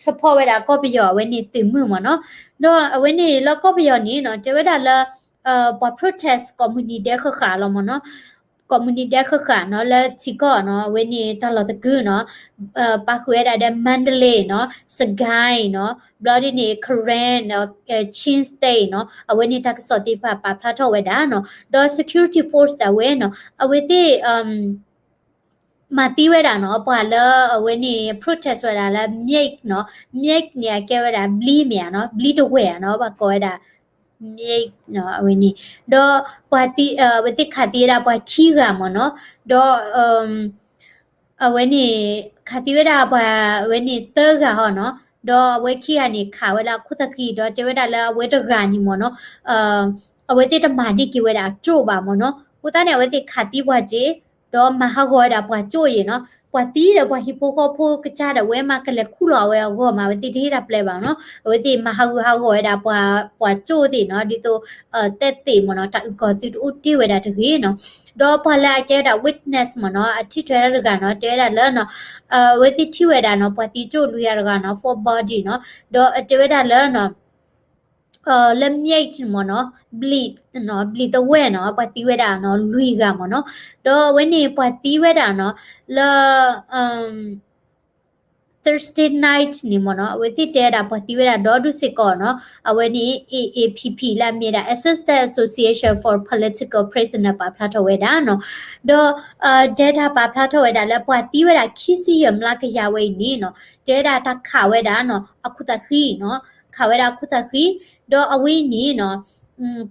support ဝဲဒၣ်ကီၢ်ပယီၤအဝဲန့ၣ်သုးမုၢ်မ့ၢ်နီၤ. ဒီးအဝဲန့ၣ်လၢကီၢ်ပယီၤန့ၣ်နီၤ တဲဝဲဒၣ်လၢ ပှၤ protest ကိးမုၢ်နံၤဒဲးဃၣ်ဃၣ်လီၤမ့ၢ်နီၤ, ကိးမုၢ်နံၤဒဲးဃၣ်ဃၣ်နီၤ လၢထံကီၢ်နီၤ အဝဲန့ၣ်တၢ်လီၢ်တကုာ်နီၤ, ပာ်ဃုာ်ဝဲဒၣ်ဒီး Mandalay နီၤ, Sagaing နီၤ, ဘျီဒ်န့ၣ် Karen နီၤ, Chin State နီၤ, အဝဲန့ၣ်တၢ်ကစီၣ်သ့ၣ်တဖၣ်ပာ်ဖျါထီၣ်ဝဲဒၣ်နီၤ. ဒီး security force ဒၣ်ဝဲနီၤ အဝဲသ့ၣ် မၤသံဝဲဒၣ်နီၤ ပှၤလၢအဝဲန့ၣ် protest ဝဲဒၣ်လၢ Myaik နီၤ, Myaik န့ၣ် အကဲဝဲဒၣ်ဘျံမ့ၢ်ဧါနီၤ, ဘျံတဝဲၢ်ဧါနီၤ ဘၣ်ကိးဝဲဒၣ် Myaik နီၤ အဝဲန့ၣ်, ဒီးပှၤသံ အဝဲသ့ၣ်ခးသံဝဲဒၣ်ပှၤခံဂၤမ့ၢ်နီၤ, ဒီး အဝဲန့ၣ် ခးသံဝဲဒၣ်ပှၤ အဝဲန့ၣ်သၢဂၤဟီနီၤ, ဒီးအဝဲခံဂၤန့ၣ် ခးဝဲလၢအခိၣ်သၣ်ဃံ ဒီးတဲဝဲဒၣ်လၢအဝဲတဂၤန့ၣ်မ့ၢ်နီၤ, အဝဲသ့ၣ်တမၤန့ၢ်က့ၤဝဲဒၣ်အကၠိၣ်ဘၣ်မ့ၢ်နီၤ, အဃိသတးန့ၣ် အဝဲသ့ၣ်ခးသံပှၤစ့ၢ် ဒီးမၤဟးဂီၤဝဲဒၣ်ပှၤကၠိၣ်အံၤနီၤ, ပှၤသံဒီးပှၤဟံၣ်ဖိဃီဖိကစၢ်ဒီး ဝဲမၤကလဲၤခူၣ်လီၤအဝဲအဂီၢ်မး အဝဲသ့ၣ်တဟ့ၣ်တၢ်ပျဲဘၣ်နီၤ, အဝဲသ့ၣ်မၤဟးဂူာ်ဟးဂီၤဝဲဒၣ်ပှၤ ပှၤကၠိၣ်သ့ၣ်နီၤ, ဒ်သိး တဲသ့ၣ်မ့ၢ်နီၤ, တၢ်အုၣ်ကီၤသုတအိၣ်တ့ၢ်ဝဲဒၣ်တဂ့ၤနီၤ. ဒီးပှၤလၢအကဲဝဲဒၣ် witness မ့ၢ်နီၤ, အထံၣ်ထွဲတၢ်တဂၤနီၤ, တဲဝဲဒၣ်လၢနီၤ အဝဲသ့ၣ်ထံၣ်ဝဲဒၣ်နီၤ ပှၤသံကၠိၣ်လွံၢ်ဂၤတဂၤနီၤ four body နီၤ, ဒီးတဲဝဲဒၣ်လၢနီၤ လၢ Myaik မ့ၢ်နီၤ, ဘျံး ဘျံးတဝဲၢ်နီၤ ပှၤသံဝဲဒၣ်နီၤ လွံၢ်ဂၤမ့ၢ်နီၤ, ဒီးအဝဲန့ၣ်ပှၤသံဝဲဒၣ်နီၤ လၢ Thursday night န့ၣ်မ့ၢ်နီၤ အဝဲသ့ၣ်တဲဝဲဒၣ်ပှၤသံဝဲဒၣ်ဒီဒူၣ်စ့ၢ်ကီးနီၤ, အဝဲန့ၣ် A A P P လၢအမ့ၢ်ဒၣ် Assistance Association for Political Prisoner ပာ်ဖျါထီၣ်ဝဲဒၣ်နီၤ, ဒီး data ပာ်ဖျါထီၣ်ဝဲဒၣ်လၢပှၤသံဝဲဒၣ်ခံဆံယဲၢ်မျးကယၤဝဲအံၤန့ၣ်နီၤ တဲဝဲဒၣ်တၢ်ခးဝဲဒၣ်နီၤ အခိၣ်သၣ်ဃံနီၤ, ခးဝဲဒၣ်အခိၣ်သၣ်ဃံ, ဒီးအဝဲအံၤန့ၣ်နီၤ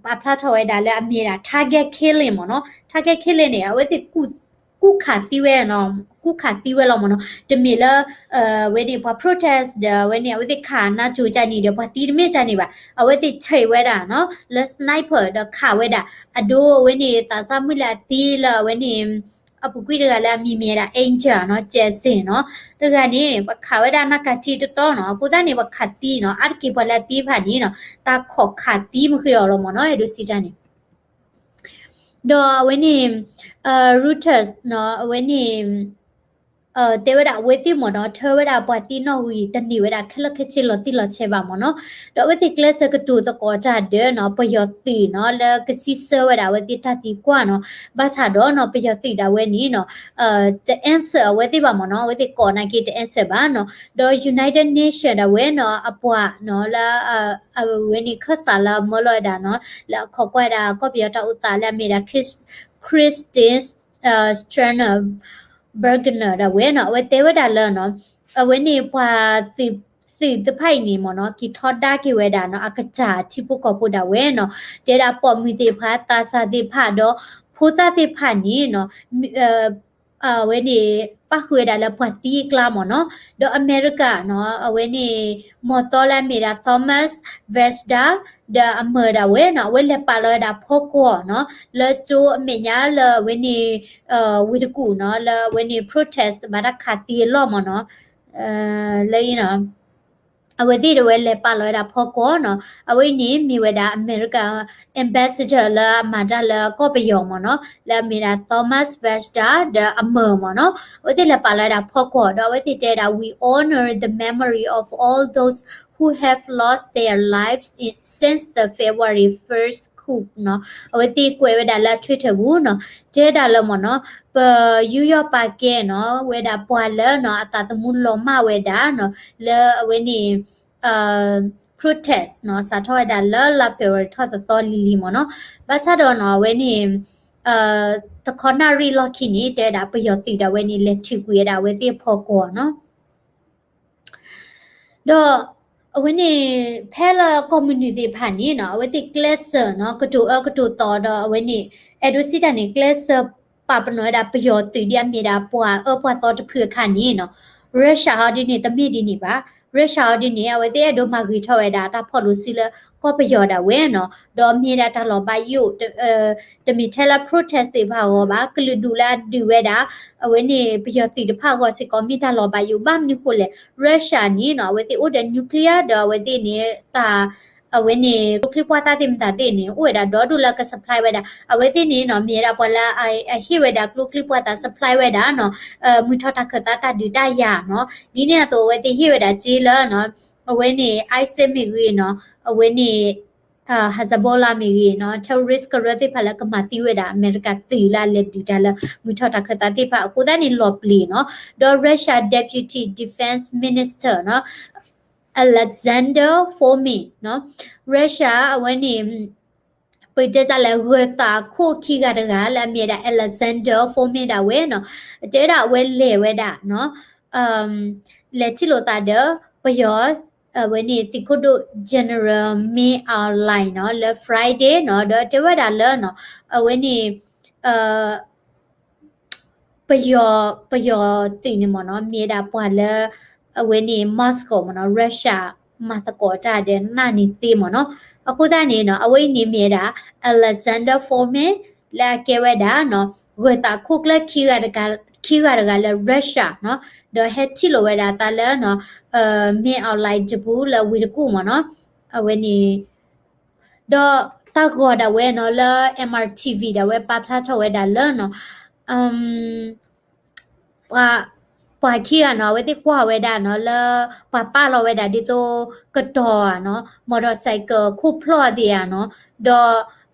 ပာ်ဖျါထီၣ်ဝဲဒၣ်လၢအမ့ၢ်ဒၣ် target killing မ့ၢ်နီၤ, target killing န့ၣ် အဝဲသ့ၣ် ကူၣ်ခးသံဝဲနီၤ, ကူၣ်ခးသံဝဲလီၤမ့ၢ်နီၤ, တမ့ၢ်လၢ အဝဲန့ၣ် ပှၤ protest ဒီးအဝဲန့ၣ် အဝဲသ့ၣ်ခးနါစိၤကန့ၣ်ဒီး ပှၤသံတမ့ၢ်ကန့ၣ်ဘၣ်, အဝဲသ့ၣ်ဆဲးဝဲဒၣ်နီၤ လၢ sniper ဒီးခးဝဲဒၣ်, အဒိအဝဲန့ၣ် သးစၢ်မုၣ်လၢအသံလၢအဝဲန့ၣ် အပူၤကွံာ်တဂၤလၢအမံၤမ့ၢ်ဒၣ် Angel နီၤ, Jackson နီၤ, တဂၤန့ၣ် ပှၤခးဝဲဒၣ်နါကၤထံတတီနီၤ, အဃိသတးန့ၣ် ပှၤခးသံနီၤ, အါတက့ၢ်ပှၤလၢအသံတဖၣ်န့ၣ်နီၤ, တၢ်ခိးခးသံမ့ၢ်ဃ့အီၤလီၤမ့ၢ်နီၤ, အဲၣ်ဒိးစံးတၢ်န့ၣ် ဒီးအဝဲန့ၣ် Reuters နီၤ, အဝဲန့ၣ် တဲဝဲဒၣ်အဝဲသ့ၣ်မ့ၢ်နီၤ, ထၢဝဲဒၣ်ပှၤသံနီၣ်ဂံၢ်တန့ၢ်ဝဲဒၣ်ခဲလၢာ်ခဲဆ့လီၤတံၢ်လီၤဆဲးဘၣ်မ့ၢ်နီၤ, ဒီးအဝဲသ့ၣ်ကျဲးစၢးကတိၤသကိးတၢ်ဒီးနီၤ, ပယီၤသုးနီၤ, လၢကစံးဆၢဝဲဒၣ်အဝဲသ့ၣ်တၢ်သံကွၢ်နီၤ, ဘၣ်ဆၣ်ဒီးနီၤ, ပယီၤသုးဒၣ်ဝဲန့ၣ်နီၤ, တ answer အဝဲသ့ၣ်ဘၣ်မ့ၢ်နီၤ, အဝဲသ့ၣ်ကိးနာ်က့တ answer ဘၣ်နီၤ, ဒီး United Nation ဒၣ်ဝဲနီၤ, အပှၤနီၤ, လၢ အဝဲန့ၣ်ခၢၣ်စးလၢအမၢလီၤဝဲဒၣ်နီၤ, လၢအခီၣ်ကွၢ်ဒၣ်ကီၢ်ပယီၤတၢ်အိၣ်သးလၢအမ့ၢ်ဒၣ် Christine Schraner Burgener ဒၣ်ဝဲနီၤ, အဝဲတဲဝဲဒၣ်လၢနီၤ, အဝဲန့ၣ်ပှၤသုး သုးသ့ၣ်တဖၣ်အံၤန့ၣ်မ့ၢ်နီၤ, က့ၤထီဒါက့ၤဝဲဒၣ်နီၤ, အကစၢ်ထံဖိကီၢ်ဖိဒၣ်ဝဲနီၤ, တဲဒၣ်ပိာ်မုၣ်သ့ၣ်တဖၣ်, သးစၢ်သ့ၣ်တဖၣ်ဒီး ဖိသၣ်သ့ၣ်တဖၣ်န့ၣ်နီၤ, အဝဲန့ၣ် ပၣ်ဃုာ်ဝဲဒၣ်လၢပှၤသံအကျါမ့ၢ်နီၤ, ဒီးအမဲရကၤနီၤ, အဝဲန့ၣ် မီၢ်သီလၢအမ့ၢ်ဒၣ် Thomas Vesta ဒီးအမၢ်ဒၣ်ဝဲနီၤ, အဝဲလဲၤပာ်လီၤဝဲဒၣ်ဖီကွီၢ်နီၤ, လၢကၠိအမဲာ်ညါလၢအဝဲန့ၣ် ဝ့ၢ်တကူၣ်နီၤ, လၢအဝဲန့ၣ် protest ဘၣ်တၢ်ခးသံအလီၢ်မ့ၢ်နီၤ, လၢအံၤနီၤ အဝဲသ့ၣ်ဒၣ်ဝဲလဲၤပာ်လီၤဝဲဒၣ်ဖီကွီၢ်နီၤ, အဝဲအံၤန့ၣ်မ့ၢ်ဝဲဒၣ်အမဲရကၤ ambassador လၢအမၤတၢ်လၢကီၢ်ပယီၤမ့ၢ်နီၤ, လၢအမ့ၢ်ဒၣ် Thomas Vesta ဒီးအမၢ်မ့ၢ်နီၤ, အဝဲသ့ၣ်လဲၤပာ်လီၤဝဲဒၣ်ဖီကွီၢ် ဒီးအဝဲသ့ၣ်တဲဒၣ် we honor the memory of all those who have lost their lives in, since the February first coup နီၤ, အဝဲသ့ၣ်ကွဲးဝဲဒၣ်လၢ Twitter ပူၤနီၤ, တဲဒၣ်လၢမ့ၢ်နီၤ, ပယူးယီၣ်ပာ်ကဲနီၤ ဝဲဒၣ်ပှၤလၢနီၤ အသးသမူလီၤမၢ်ဝဲဒၣ်နီၤ လၢအဝဲန့ၣ် protest နီၤ စးထီၣ်ဝဲဒၣ်လၢလါ February ထီၣ်သီသီလံၤလံၤမ့ၢ်နီၤ, ဘၣ်ဆၣ်ဒီးနီၤ အဝဲန့ၣ် တခီနၣ်ရံၣ်လီၢ်ခံန့ၣ် တဲဝဲဒၣ်ပယီၤသုးဒၣ်ဝဲန့ၣ် လဲၤထုးကွံာ်ဝဲဒၣ်အဝဲသ့ၣ်အဖီကွီၢ်နီၤ. ဒီး အဝဲန့ၣ် ဖဲလၢကီၢ်မနုၤသ့ၣ်တဖၣ်န့ၣ်နီၤ အဝဲသ့ၣ်ကျဲးစၢးနီၤ ကတိၤအၢကတိၤသီဒီး အဝဲန့ၣ် အဲၣ်ဒိးစံးတၢ်န့ၣ် ကျဲးစၢးပာ်ပနီၣ်ဝဲဒၣ်ပယီၤသုး ဒ်အမ့ၢ်ဒၣ်ပှၤအၢပှၤသီတဖုအခါန့ၣ်နီၤ, Russia ဟီဒ်န့ၣ် တမ့ၢ်ဒ်န့ၣ်ဘၣ်. Russia ဟီဒ်န့ၣ် အဝဲသ့ၣ်အဲၣ်ဒိးမၤဂ့ၤထီၣ်ဝဲဒၣ်တၢ်ဖီၣ်လိာ်စုလၢကီၢ်ပယီၤဒၣ်ဝဲနီၤ, ဒီးမ့ၢ်ဒၣ်တၢ်လီၤဘၣ်ယိၣ် တမ့ၢ်ထဲလၢ protest သ့ၣ်တဖၣ်အဂီၢ်ဘၣ်, ကလုာ်ဒူၣ်လၢအဒုးဝဲဒၣ် အဝဲန့ၣ် ပယီၤသုးတဖၣ်အဂီၢ်စ့ၢ်ကီး မ့ၢ်တၢ်လီၤဘၣ်ယိၣ်. ဘၣ်မနုၤဃိလဲၣ်, Russia န့ၣ်နီၤ အဝဲသ့ၣ်အိၣ်ဒီး nuclear ဒီးအဝဲသ့ၣ်န့ၣ် တၢ် အဝဲန့ၣ် ကျိချံမျိာ်သၣ်သ့ၣ်မတၤသ့ၣ်န့ၣ် အိၣ်ဝဲဒၣ်ဒီဒိၣ်လၢက supply ဝဲဒၣ်. အဝဲသ့ၣ်န့ၣ်နီၤ မ့ၢ်ဝဲဒၣ်ပှၤလၢအဟ့ၣ်ဝဲဒၣ်ကျိချံမျိာ်သၣ် supply ဝဲဒၣ်နီၤ, မုၢ်ထီၣ်တၢ်ခၢၣ်သးတၢ်ဒုးတၢ်ယၤနီၤ. ဒ်န့ၣ်အသိး အဝဲသ့ၣ်ဟ့ၣ်ဝဲဒၣ်စ့လၢနီၤ အဝဲန့ၣ် ISIS မ့ၢ်ဂ့ၤနီၤ, အဝဲန့ၣ် Hezbollah မ့ၢ်ဂ့ၤနီၤ, terrorist ကရၢသ့ၣ်တဖၣ်လၢကမၤသံဝဲဒၣ် အမဲရကၤသုးလၢအလဲၤဒုးတၢ်လၢ မုၢ်ထီၣ်တၢ်ခၢၣ်သးသ့ၣ်တဖၣ် အဃိသတးန့ၣ်လီၤပျံၤနီၤ. ဒီး Russia Deputy Defense Minister နီၤ Alexander Fomin နီၤ, Russia အဝဲန့ၣ် ပတဲစ့ၢ်လဲၣ် ဂၢၤသးခိၣ်ခံဂၤတဂၤလၢအမ့ၢ်ဝဲဒၣ် Alexander Fomin ဒၣ်ဝဲနီၤ, တဲဝဲဒၣ်အဝဲလဲၤဝဲဒၣ်နီၤ လဲၤထံၣ်လိာ်သးဒီး ပယီၤ အဝဲန့ၣ်သုးခိၣ်ဒိၣ် General Min Aung Hlaing နီၤ လၢ Friday နီၤ, ဒီးတဲဝဲဒၣ်လၢနီၤ အဝဲန့ၣ် ပယီၤ ပယီၤသုးန့ၣ်မ့ၢ်နီၤ မ့ၢ်ဝဲဒၣ်ပှၤလၢ အဝဲန့ၣ် Moscow မ့ၢ်နီၤ Russia မၤသကိးတၢ်ဒီးနာ်န့ၢ်သ့မ့ၢ်နီၤ. အဃိသတးန့ၣ်နီၤ အဝဲအံၤန့ၣ်မ့ၢ်ဝဲဒၣ် Alexander Fomin လၢအကဲဝဲဒၣ်နီၤ ဂၢၤသးခိၣ်ကျၢၢ်ခံဂၤတဂၤ ခံဂၤတဂၤလၢ Russia နီၤ, ဒီးဟဲထံၣ်လိာ်ဝဲဒၣ်သးလၢနီၤ Min Aung Hlaing တပူၤလၢဝ့ၢ်တကူၣ်မ့ၢ်နီၤ. အဝဲန့ၣ် ဒီးတၢ်ဂီၤဒၣ်ဝဲနီၤ လၢ M R T V ဒၣ်ဝဲပာ်ဖျါထီၣ်ဝဲဒၣ်လၢနီၤ ပှၤ ပှၤခံဂၤနီၤ အဝဲသ့ၣ်ကွၢ်ဝဲဒၣ်နီၤ လၢပှၤပာ်လီၤဝဲဒၣ်ဒ်သိး ကတီၤဧါနီၤ မော်တော်ဆိုင်ကယ် ခိၣ်ဖျီၣ်သ့ၣ်ဧါနီၤ ဒီး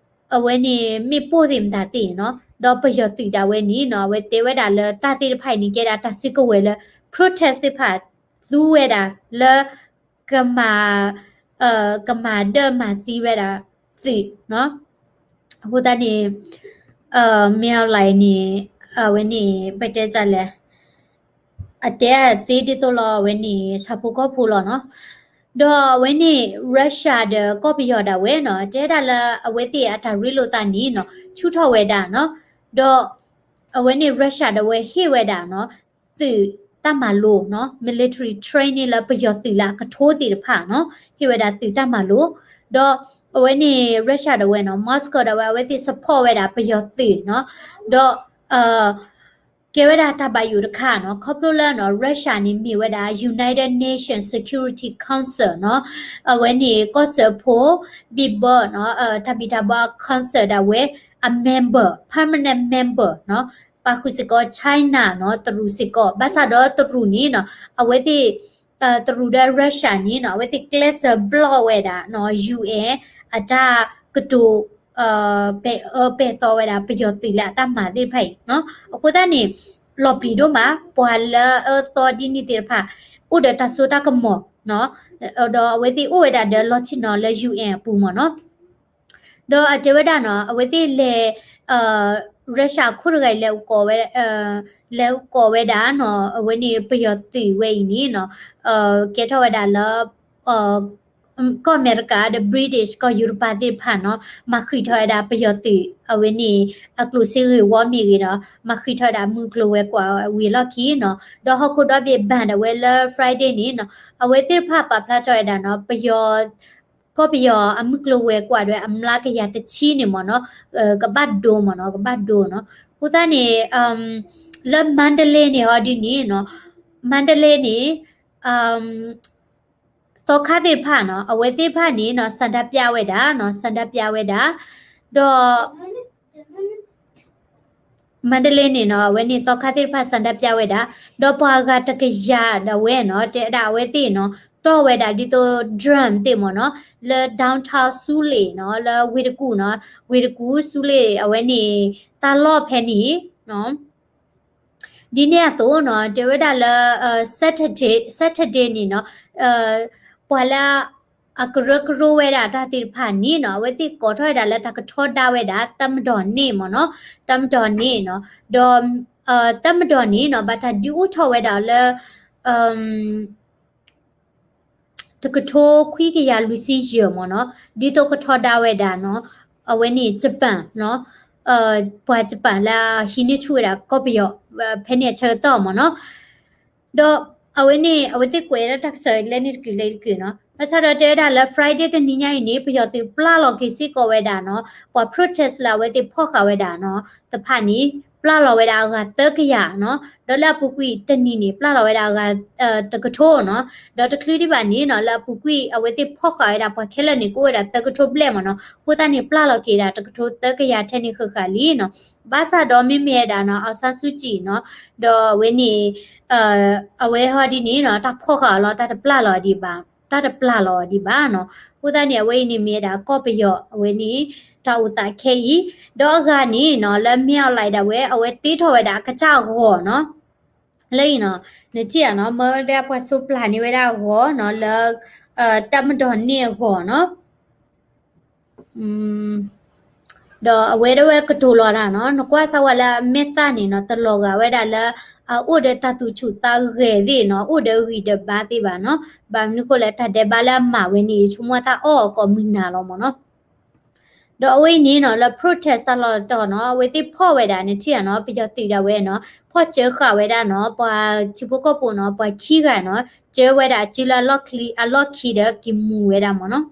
အဝဲန့ၣ်မ့ၣ်ပိၢ်သ့ၣ်မတၤသ့ၣ်နီၤ ဒီးပယီၤသုးဒၣ်ဝဲန့ၣ်နီၤ အဝဲတဲဝဲဒၣ်လၢတၢ်သ့ၣ်တဖၣ်အံၤန့ၣ် ကဲဒၣ်တၢ်စုကဝဲၤလၢ protest သ့ၣ်တဖၣ်သူဝဲဒၣ်လၢ ကမၤ ကမၤဒၢၣ်မၤသံဝဲဒၣ်သုးနီၤ. အဃိသတးန့ၣ် Min Aung Hlaing န့ၣ် အဝဲန့ၣ် ပတဲစ့ၢ်လဲၣ် အတဲသ့ဒ်သိးလီၤ အဝဲန့ၣ် ဆၣ်ဖိကီၢ်ဖိလီၤနီၤ. ဒီးအဝဲန့ၣ် Russia ဒီးကီၢ်ပယီၤဒၣ်ဝဲနီၤ တဲဒၣ်လၢအဝဲသ့ၣ်အတၢ်ရ့လိာ်သးန့ၣ်နီၤ ဆူၣ်ထီၣ်ဝဲဒၣ်နီၤ. ဒီး အဝဲန့ၣ် Russia ဒၣ်ဝဲဟ့ၣ်ဝဲဒၣ်နီၤ သုးတၢ်မၤလိနီၤ military training လၢပယီၤသုးလၢအကထိသ့ၣ်တဖၣ်နီၤ ဟ့ၣ်ဝဲဒၣ်သုးတၢ်မၤလိ ဒီးအဝဲန့ၣ် Russia ဒၣ်ဝဲနီၤ Moscow ဒၣ်ဝဲ အဝဲသ့ၣ် support ဝဲဒၣ်ပယီၤသုးနီၤ ဒီး ကဲဝဲဒၣ်တၢ်ဘၣ်ယိၣ်တခါနီၤ ခီဖျိလၢနီၤ Russia န့ၣ်မ့ၢ်ဝဲဒၣ် United Nations Security Council နီၤ အဝဲန့ၣ် ကီၢ်စၢဖှိၣ် ဘံၣ်ဘၢၣ်နီၤ တၢ်ဘံၣ်တၢ်ဘၢ council ဒၣ်ဝဲ အ member permanent member နီၤ ပာ်ဃုာ်စ့ၢ်ကီး China နီၤ တရူးစ့ၢ်ကီး ဘၣ်ဆၣ်ဒီးတရူးန့ၣ်နီၤ အဝဲသ့ၣ် တရူးဒီး Russia န့ၣ်နီၤ အဝဲသ့ၣ်ကျဲးစၢး block ဝဲဒၣ်နီၤ UN အတၢ်ကတိၤ ပဲာ်အၢပဲာ်သီဝဲဒၣ် ပယီၤသုးလၢအတၢ်မၤသ့ၣ်တဖၣ်အံၤနီၤ အဃိသတးန့ၣ် လီၤပျံၤဒိၣ်မး ပှၤလၢအအၢသီဒ်န့ၣ်သ့ၣ်တဖၣ် အိၣ်ဒီးတၢ်စိတၢ်ကမီၤနီၤ ဒီးအဝဲသ့ၣ်အိၣ်ဝဲဒၣ်ဒီးလီၢ်ဆ့ၣ်နီၤလၢ UN အပူၤမ့ၢ်နီၤ ဒီးအတဲဝဲဒၣ်နီၤ အဝဲသ့ၣ်လဲၤ Russia ခိၣ်တဂၤအံၤ လဲၤအိၣ်ကိးဝဲ လဲၤအိၣ်ကိးဝဲဒၣ်နီၤ အဝဲန့ၣ်ပယီၤသုးဝဲအံၤန့ၣ်နီၤ ကဲထီၣ်ဝဲဒၣ်လၢ ကီၢ်အမဲရကၤဒီး British ကီၢ်ယူရပၤသ့ၣ်တဖၣ်နီၤ မၤဃံးထီၣ်ဝဲဒၣ်ပယီၤသုး အဝဲန့ၣ် အကျိၣ်စ့ဂ့ၢ်ဝီမ့ၢ်ဂ့ၤဒီး မၤဃံးထီၣ်ဝဲဒၣ်မုၢ်ကျိၤဝဲၤကွာ်ဝံၤအလီၢ်ခံနီၤ ဒီးဟီၣ်ခိၣ်ဒီဘ့ၣ်ဘၣ်ဒၣ်ဝဲလၢ Friday န့ၣ်နီၤ အဝဲသ့ၣ်တဖၣ်ပာ်ဖျါထီၣ်ဝဲဒၣ်နီၤ ပယီၤ ကီၢ်ပယီၤအမုၢ်ကျိၤဝဲၤကွာ်ဒီးအမျးကယၤတဆံန့ၣ်မ့ၢ်နီၤ ကဘၣ်ဒိမ့ၢ်နီၤ ကဘၣ်ဒိနီၤ အဃိသတးန့ၣ် လၢ Mandalay န့ၣ်ဟီဒ်န့ၣ်နီၤ Mandalay န့ၣ် သီခါသ့ၣ်တဖၣ်နီၤ အဝဲသ့ၣ်တဖၣ်န့ၣ်နီၤ ဆန္ဒပြဝဲဒၣ်နီၤ ဆန္ဒပြဝဲဒၣ် ဒီး Mandalay န့ၣ်နီၤ အဝဲန့ၣ်သီခါသ့ၣ်တဖၣ်ဆန္ဒပြဝဲဒၣ် ဒီးပှၤဂၤတကယၤဒၣ်ဝဲနီၤ တဲဒၣ်အဝဲသ့ၣ်နီၤ တီၢ်ဝဲဒၣ်ဒ်သိး drone သ့ၣ်မ့ၢ်နီၤ လၢ downtown ဆူလ့ၣ်နီၤ လၢဝ့ၢ်တကူၣ်နီၤ ဝ့ၢ်တကူၣ်ဆူလ့ၣ် အဝဲန့ၣ် တၢ်လီၢ်ဖဲန့ၣ်နီၤ ဒ်န့ၣ်အသိးနီၤ တဲဝဲဒၣ်လၢ Saturday Saturday န့ၣ်နီၤ ပှၤလၢ အကရၢကရိဝဲဒၣ်တၢ်သ့ၣ်တဖၣ်န့ၣ်နီၤ အဝဲသ့ၣ်ကိးထီၣ်ဝဲဒၣ်လၢတၢ်ကထီဒါဝဲဒၣ် တပ်မတော်နေ့ မ့ၢ်နီၤ တပ်မတော်နေ့နီၤ ဒီး တပ်မတော်နေ့နီၤ ဘၣ်တၢ်ဒုးအိၣ်ထီၣ်ဝဲဒၣ်လၢ တပ်မတော်နေ့နီၤ ဘၣ်တၢ်ဒုးအိၣ်ထီၣ်ဝဲဒၣ်လၢ တကထိခွံကယၤလွံၢ်ဆံယဲၢ်မ့ၢ်နီၤ, ဒ်သိးကထီဒါဝဲဒၣ်နီၤ, အဝဲန့ၣ် Japan နီၤ, ပှၤ Japan လၢဟံးန့ၢ်ဆူၣ်ဝဲဒၣ်ကီၢ်ပယီၤ ဖဲန့ၣ်အဆၢကတီၢ်မ့ၢ်နီၤ. ဒီးအဝဲန့ၣ် အဝဲသ့ၣ်ကွဲးဒၣ်တၢ်ကစီၣ်လၢန့ၣ်တကုာ်လၢတကုာ်နီၤ. ဘၣ်ဆၣ်ဒီးတဲဝဲဒၣ်လၢ Friday တနံၤညါအံၤန့ၣ် ပယီၤသုးပျၢ်လီၤက့ၤစ့ၢ်ကီးဝဲဒၣ်နီၤ, ပှၤ protest လၢအဝဲသ့ၣ်ဖီၣ်ဃာ်ဝဲဒၣ်နီၤ တဖၣ်န့ၣ် ပျၢ်လီၤဝဲဒၣ်အဂၤသၢကယၤနီၤ, ဒီးလၢအပူၤကွံာ်တနံၤန့ၣ် ပျၢ်လီၤဝဲဒၣ်အဂၤ တကထိနီၤ, ဒီးတချုးဒံးဘၣ်န့ၣ်နီၤ လၢအပူၤကွံာ်အဝဲသ့ၣ်ဖီၣ်ဃာ်ဝဲဒၣ်ပှၤခဲလၢာ်န့ၣ် ကအိၣ်ဝဲဒၣ်သၢကထိဘျဲၣ်မ့ၢ်နီၤ, အဃိသတးန့ၣ် ပျၢ်လီၤက့ၤဒၣ်တကထိသၢကယၤထဲန့ၣ်ဃၣ်ဃၣ်လံနီၤ. ဘၣ်ဆၣ်ဒီးမ့မ့ၢ်ဝဲဒၣ်နီၤ အောင်ဆန်းစုကြည်နီၤ, ဒီးအဝဲန့ၣ် အဝဲဟီဒ်န့ၣ်နီၤ တၢ်ဖီၣ်ဃာ်အီၤလီၤ တၢ်တပျၢ်လီၤဒံးဘၣ်, တၢ်တပျၢ်လီၤဒံးဘၣ်နီၤ. အဃိသတးန့ၣ် အဝဲအံၤန့ၣ်မ့ၢ်ဝဲဒၣ်ကီၢ်ပယီၤ အဝဲန့ၣ် တၢ်အိၣ်သးခဲအံၤ, ဒီးအဂၤန့ၣ်နီၤ လၢ မင်းအောင်လှိုင် ဒၣ်ဝဲ အဝဲတ့ထီၣ်ဝဲဒၣ်အကစၢ်အဂီၤနီၤ လၢအံၤနီၤ နထံၣ်ဧါနီၤ မ့ၢ်ဝဲဒၣ်ပှၤစိးပျၢ်န့ၢ်ဝဲဒၣ်အဂီၤနီၤ လၢ တပ်မတော်နေ့ အဂီၤနီၤ. ဒီးအဝဲဒၣ်ဝဲကတိၤလီၤတၢ်နီၤ နကွၢ်စၢ်ဝဲလၢအမဲာ်သၣ်န့ၣ်နီၤ တလီၤဂာ်ဝဲဒၣ်လၢ အအိၣ်ဒီးတၢ်သူၣ်ဆူၣ်သးဂဲၤသ့ၣ်နီၤ အိၣ်ဒီးဂံၢ်ဒီးဘါသ့ၣ်ဘၣ်နီၤ. ဘၣ်မနုၤဃိလဲၣ် တၢ်ဒဲးဘးလၢအမၤဝဲန့ၣ် ဆိကမိၣ်တၢ်အီၣ်အကိးမုၢ်နၤလီၤမ့ၢ်နီၤ. ဒီးအဝဲအံၤန့ၣ်နီၤ လၢ protest တၢ်လီၢ်တတီၤနီၤ အဝဲသ့ၣ်ဖီၣ်ဝဲဒၣ် နထံၣ်ဧါနီၤ ပယီၤသုးဒၣ်ဝဲနီၤ ဖီၣ်စၢဃာ်ဝဲဒၣ်နီၤ ပှၤထံဖိကီၢ်ဖိနီၤ ပှၤခံဂၤနီၤ စၢဝဲဒၣ်အစုလၢအလီၢ်ခံဒီးက့ၤမူၤဝဲဒၣ်မ့ၢ်နီၤ.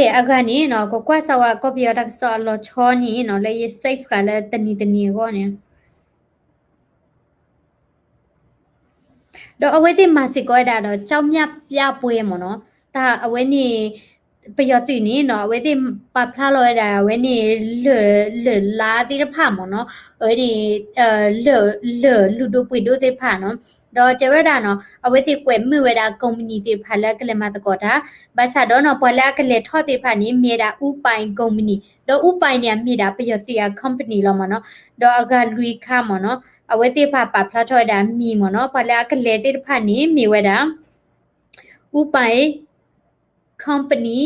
အဂၤန့ၣ်နီၤ ကကွၢ်စၢ်ဝဲကီၢ်ပယီၤတၢ်ကစီၣ်အလီၤဆီန့ၣ်နီၤ လၢယ save ဃာ်လၢတနံၤတနံၤအဂီၢ်န့ၣ် ဒီးအဝဲသ့ၣ်မၤစ့ၢ်ကီးဝဲဒၣ်ဒီး ကျောက်မျက်ပြပွဲ မ့ၢ်နီၤ. တၢ်အဝဲန့ၣ် ပယီၤသုးန့ၣ်နီၤ အဝဲသ့ၣ်ပာ်ဖျါလီၤဝဲဒၣ် အဝဲန့ၣ် လၢၢ်လါသ့ၣ်တဖၣ်မ့ၢ်နီၤ အဝဲန့ၣ် လၢၢ်လုၢ်ဒိၣ်ပှ့ၤဒိၣ်သ့ၣ်တဖၣ်နီၤ. ဒီးတဲဝဲဒၣ်နီၤ အဝဲသ့ၣ်ကွဲးမုာ်ဝဲဒၣ် ကုမ္ပဏီ သ့ၣ်တဖၣ်လၢကလဲၤမၤသကိးတၢ် ဘၣ်ဆၣ်ဒီးနီၤ ပှၤလၢအကလဲၤထီၣ်သ့ၣ်တဖၣ်န့ၣ် မ့ၢ်ဝဲဒၣ် ဦးပိုင် ကုမ္ပဏီ ဒီး ဦးပိုင် န့ၣ် အမ့ၢ်ဒၣ်ပယီၤသုးအ company လီၤမ့ၢ်နီၤ. ဒီးအဂၤလွံၢ်ခါမ့ၢ်နီၤ အဝဲသ့ၣ်တဖၣ်ပာ်ဖျါထီၣ်ဝဲဒၣ်အမံၤမ့ၢ်နီၤ ပှၤလၢအကလဲၤသ့ၣ်တဖၣ်န့ၣ် မ့ၢ်ဝဲဒၣ် ဦးပိုင် company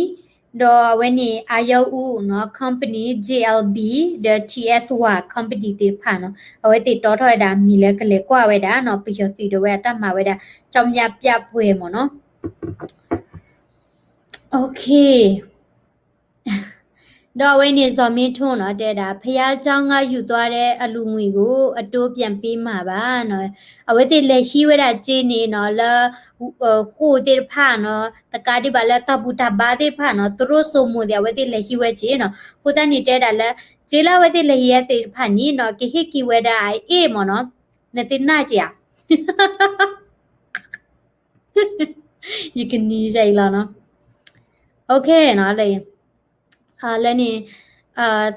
ဒီးအဝဲန့ၣ် အာရုံဦး company, JLB ဒီး TSY company သ့ၣ်တဖၣ်နီၤ အဝဲသ့ၣ်တီထီၣ်ဝဲဒၣ်အမံၤလၢကလဲၤကွၢ်ဝဲဒၣ်နီၤ ပယီၤသုးဒၣ်ဝဲအတၢ်မၤဝဲဒၣ် ကျောက်မျက်ပြပွဲ မ့ၢ်နီၤ. ဒီးအဝဲန့ၣ် ဇော်မင်းထွန်းနီၤ တဲဒၣ် ဘုရားကျောင်းကယူသွားတဲ့အလှူငွေကို အတိုးပြန်ပေးမှာပါနီၤ. အဝဲသ့ၣ်လဲၤဟံးဝဲဒၣ်စ့န့ၣ်နီၤ လၢ ဃိၣ်သ့ၣ်တဖၣ်နီၤ တကးဒံးဘၣ်လၢတၢ်ဘူၣ်တၢ်ဘါသ့ၣ်တဖၣ်နီၤ သူတို့စိမ်မုၣ်သ့ၣ် အဝဲသ့ၣ်လဲၤဟံးဝဲစ့နီၤ. အဃိသတးန့ၣ် တဲဒၣ်လၢ စ့လၢအဝဲသ့ၣ်လဲၤဟံးဝဲသ့ၣ်တဖၣ်န့ၣ်နီၤ ကဟ့ၣ်က့ၤဝဲဒၣ်အအ့ၣ်မ့ၢ်နီၤ. နသ့ၣ်နၢ်က့ၤဧါ ယကနံၤယအံၤလီၤနီၤ. လၢ လၢန့ၣ်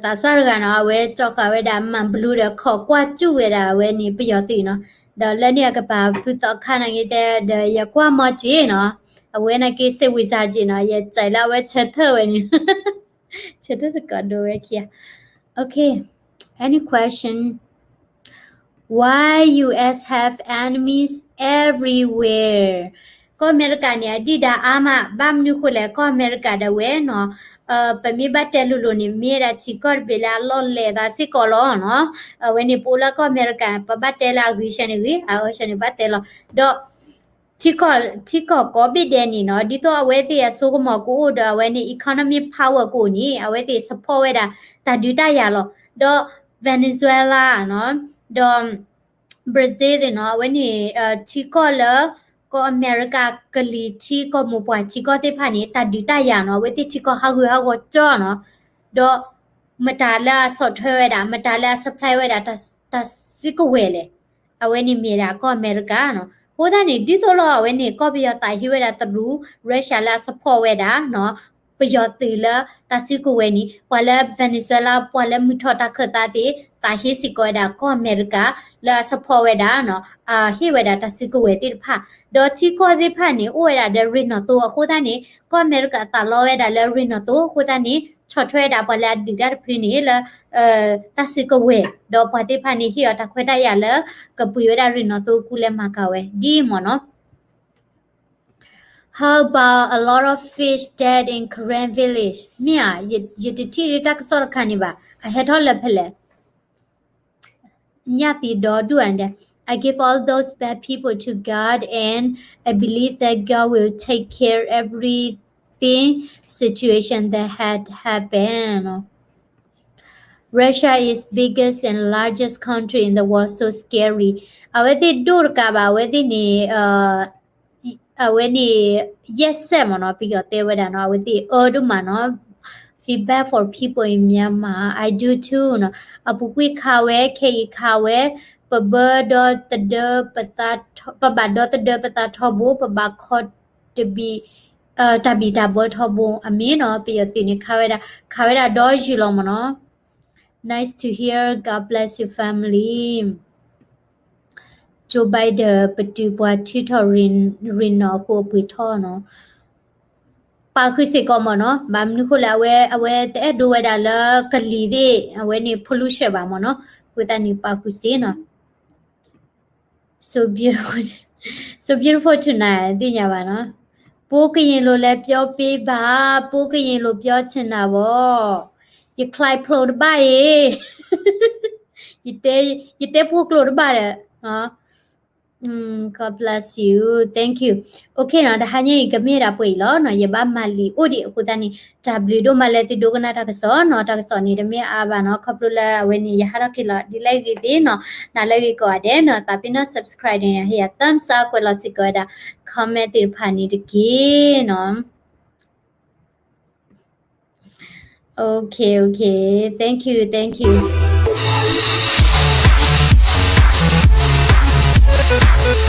သးစၢ်တဂၤနီၤ အဝဲကၠီဃာ်ဝဲဒၣ် မၤဘျူး ဒီးခိးကွၢ်စူၣ်ဝဲဒၣ်အဝဲန့ၣ် ပယီၤသုးနီၤ. ဒီးလၢန့ၣ်အကပၤဖုသီခါနာ်က့တဲ ဒီးယကွၢ်မီၤစ့နီၤ အဝဲနာ်က့ စိတ်ဝင်စားစ့နီၤ ယစံးလၢအဝဲဆၢထၢၣ်ဝဲန့ၣ် ဆၢထၢၣ်တကိးဒိဝဲခံဂၤ Okay, any question? Why U S have enemies everywhere? ကီၢ်အမဲရကၤန့ၣ် အဒုၣ်ဒါအါမး ဘၣ်မနုၤဃိလဲၣ် ကီၢ်အမဲရကၤဒၣ်ဝဲနီၤ ပမ့ၢ်ဘၣ်တဲလိၤလိၤန့ၣ် မ့ၢ်ဝဲဒၣ်ထံကီၢ်တဘ့ၣ်လၢအလီၢ်လဲၤသးစ့ၢ်ကီးလီၤနီၤ. အဝဲန့ၣ် ပအိၣ်လၢကီၢ်အမဲရကၤ ပဘၣ်တဲလၢအဂ့ၤဆၢန့ၣ်ဂ့ၤ အအၢဆၢန့ၣ်ဘၣ်တဲလီၤ. ဒီး ထံကီၢ်ကိးဘ့ၣ်ဒဲးန့ၣ်နီၤ ဒ်သိးအဝဲသ့ၣ်အစိကမီၤကအိၣ်ဒီးအဝဲန့ၣ် economic power ကအိၣ်န့ၣ် အဝဲသ့ၣ် support ဝဲဒၣ် တၢ်ဒုးတၢ်ယၤလီၤ. ဒီး Venezuela နီၤ ဒီး Brazil သ့ၣ်နီၤ အဝဲန့ၣ် ထံကီၢ်လၢ ကီၢ်အမဲရကၤကလံၤထံကီၢ်မိၢ်ပှၢ်ထံကီၢ်သ့ၣ်တဖၣ်န့ၣ် တၢ်ဒုးတၢ်ယၤနီၤ အဝဲသ့ၣ်ထံကီၢ်ဟးဂူာ်ဟးဂီၤကၠီနီၤ. ဒီး မတၤလၢအဆီၣ်ထွဲဝဲဒၣ် မတၤလၢအ supply ဝဲဒၣ် တၢ်စုကဝဲၤလဲၣ်. အဝဲန့ၣ်မ့ၢ်ဒၣ်ကီၢ်အမဲရကၤနီၤ. အဃိသတးန့ၣ် ဒ်သိးလီၤ အဝဲန့ၣ် ကီၢ်ပယီၤသးဟ့ဝဲဒၣ်တရူး Russia လၢအ support ဝဲဒၣ်နီၤ ပယီၤသုးလၢတၢ်စုကဝဲၤန့ၣ် ပှၤလၢ Venezuela ပှၤလၢမုၢ်ထီၣ်တၢ်ခၢၣ်သးသ့ၣ် သးဟ့စ့ၢ်ကီးဝဲဒၣ်ကီၢ်အမဲရကၤ လၢအ support ဝဲဒၣ်နီၤ ဟ့ၣ်ဝဲဒၣ်တၢ်စုကဝဲၤသ့ၣ်တဖၣ် ဒီးထံကီၢ်သ့ၣ်တဖၣ်န့ၣ် အိၣ်ဝဲဒၣ်ဒီးရ့ၣ်နီၣ်သိအဃိသတးန့ၣ် ကီၢ်အမဲရကၤသးလီဝဲဒၣ်လၢရ့ၣ်နီၣ်သိအဃိသတးန့ၣ် ဆီၣ်ထွဲဝဲဒၣ်ပှၤလၢအဒုးတၢ်တဖုန့ၣ် လၢ တၢ်စုကဝဲၤ ဒီးပှၤသ့ၣ်တဖၣ်န့ၣ် ဟ့ၣ်အီၤတၢ်ခွဲးတၢ်ယာ်လၢ ကပှ့ၤဝဲဒၣ်ရ့ၣ်နီၣ်သိအကူလဲၤမၤကၤဝဲ ဒ်အံၤမ့ၢ်နီၤ. How about a lot of fish dead in Karen village? မ့ၢ်ဧါ, ယတထံၣ်တၢ်ကစီၣ်တခါန့ၣ်ဘၣ်, အဟဲထီၣ်လၢဖဲလဲၣ်. ညၣ်သံဒီဒူၣ်ဧါန့ၣ်, I give all those bad people to God, and I believe that God will take care everything situation that had happened. Russia is biggest and largest country in the world, so scary. အဝဲသ့ၣ်ဒိၣ်တကးဘၣ် အဝဲသ့ၣ်န့ၣ် အဝဲန့ၣ် ယဲၢ်စဲးမ့ၢ်နီၤ ပယီၤတဲဝဲဒၣ်နီၤ အဝဲသ့ၣ်အၢဒိၣ်မးနီၤ Feel bad for people in Myanmar. I do too နီၤ အပူၤကွံာ်ခးဝဲ ခဲအံၤခးဝဲ ပဘၢဒီသဒၢပသးထီ ပဘၣ်ဒီသဒၢပသးထီဘိ ပဘၣ်ခီတဘံၣ် တၢ်ဘံၣ်တၢ်ဘၢထီဘိ အမ့ၢ်နီၤ ပယီၤသုးန့ၣ် ခးဝဲဒၣ် ခးဝဲဒၣ်ဒီယုၢ်လီၤမ့ၢ်နီၤ Nice to hear. God bless your family. Joe Biden ပတုာ်ပှၤထုးထီၣ်ရ့ၣ်နီၣ်အဃိ အပှ့ၤထီၣ်နီၤ ပာ်ဃုာ်စ့ၢ်ကီးမ့ၢ်နီၤ ဘၣ်မနုၤဃိလဲၣ် အဝဲ အဝဲတအဲၣ်ဒိးဝဲဒၣ်လၢကလံၤသ့ၣ် အဝဲန့ၣ် pollution ဘၣ်မ့ၢ်နီၤ အဃိသတးန့ၣ် ပာ်ဃုာ်စ့နီၤ so beautiful so beautiful tonight သ့ၣ်ညါဘၣ်နီၤ ပိုးကရင်လိုလည်းပြောပေးပါ ပိုးကရင်လိုပြောချင်တာပေါ့ ယချဲးဖျိးတဘၣ်အံၤ ယတဲ ယတဲဖိကျိာ်တဘၣ်ဒီး God bless you. Thank you. Okay နီၤ တဟါညါအံၤ ကမ့ၢ်ဒၣ်ပှဲၤအံၤလီၤနီၤ ယဘၣ်မၤလံာ်အိၣ်ဒံးအဃိသတးန့ၣ် တၢ်ဘျုးဒိၣ်မးလၢသုဒိကနၣ်တၢ်ကစီၣ်နီၤ တၢ်ကစီၣ်န့ၣ် တမ့ၢ်အါဘၣ်နီၤ ခီဖျိလၢအဝဲန့ၣ် ယဟးထီၣ်က့ၤလီၤ ဒ်လဲၣ်ဂ့ၤသ့ၣ်နီၤ နၤလၢဂ့ၤကိးဂၤဒဲးနီၤ သးပ့ၤနီၣ် subscribe န့ၣ် ဟ့ၣ်ယၤ thumbs up ကွဲးလီၤစ့ၢ်ကီးဝဲဒၣ် comment သ့ၣ်တဖၣ်န့ၣ်တက့ၢ်နီၤ Okay, okay. Thank you, thank you.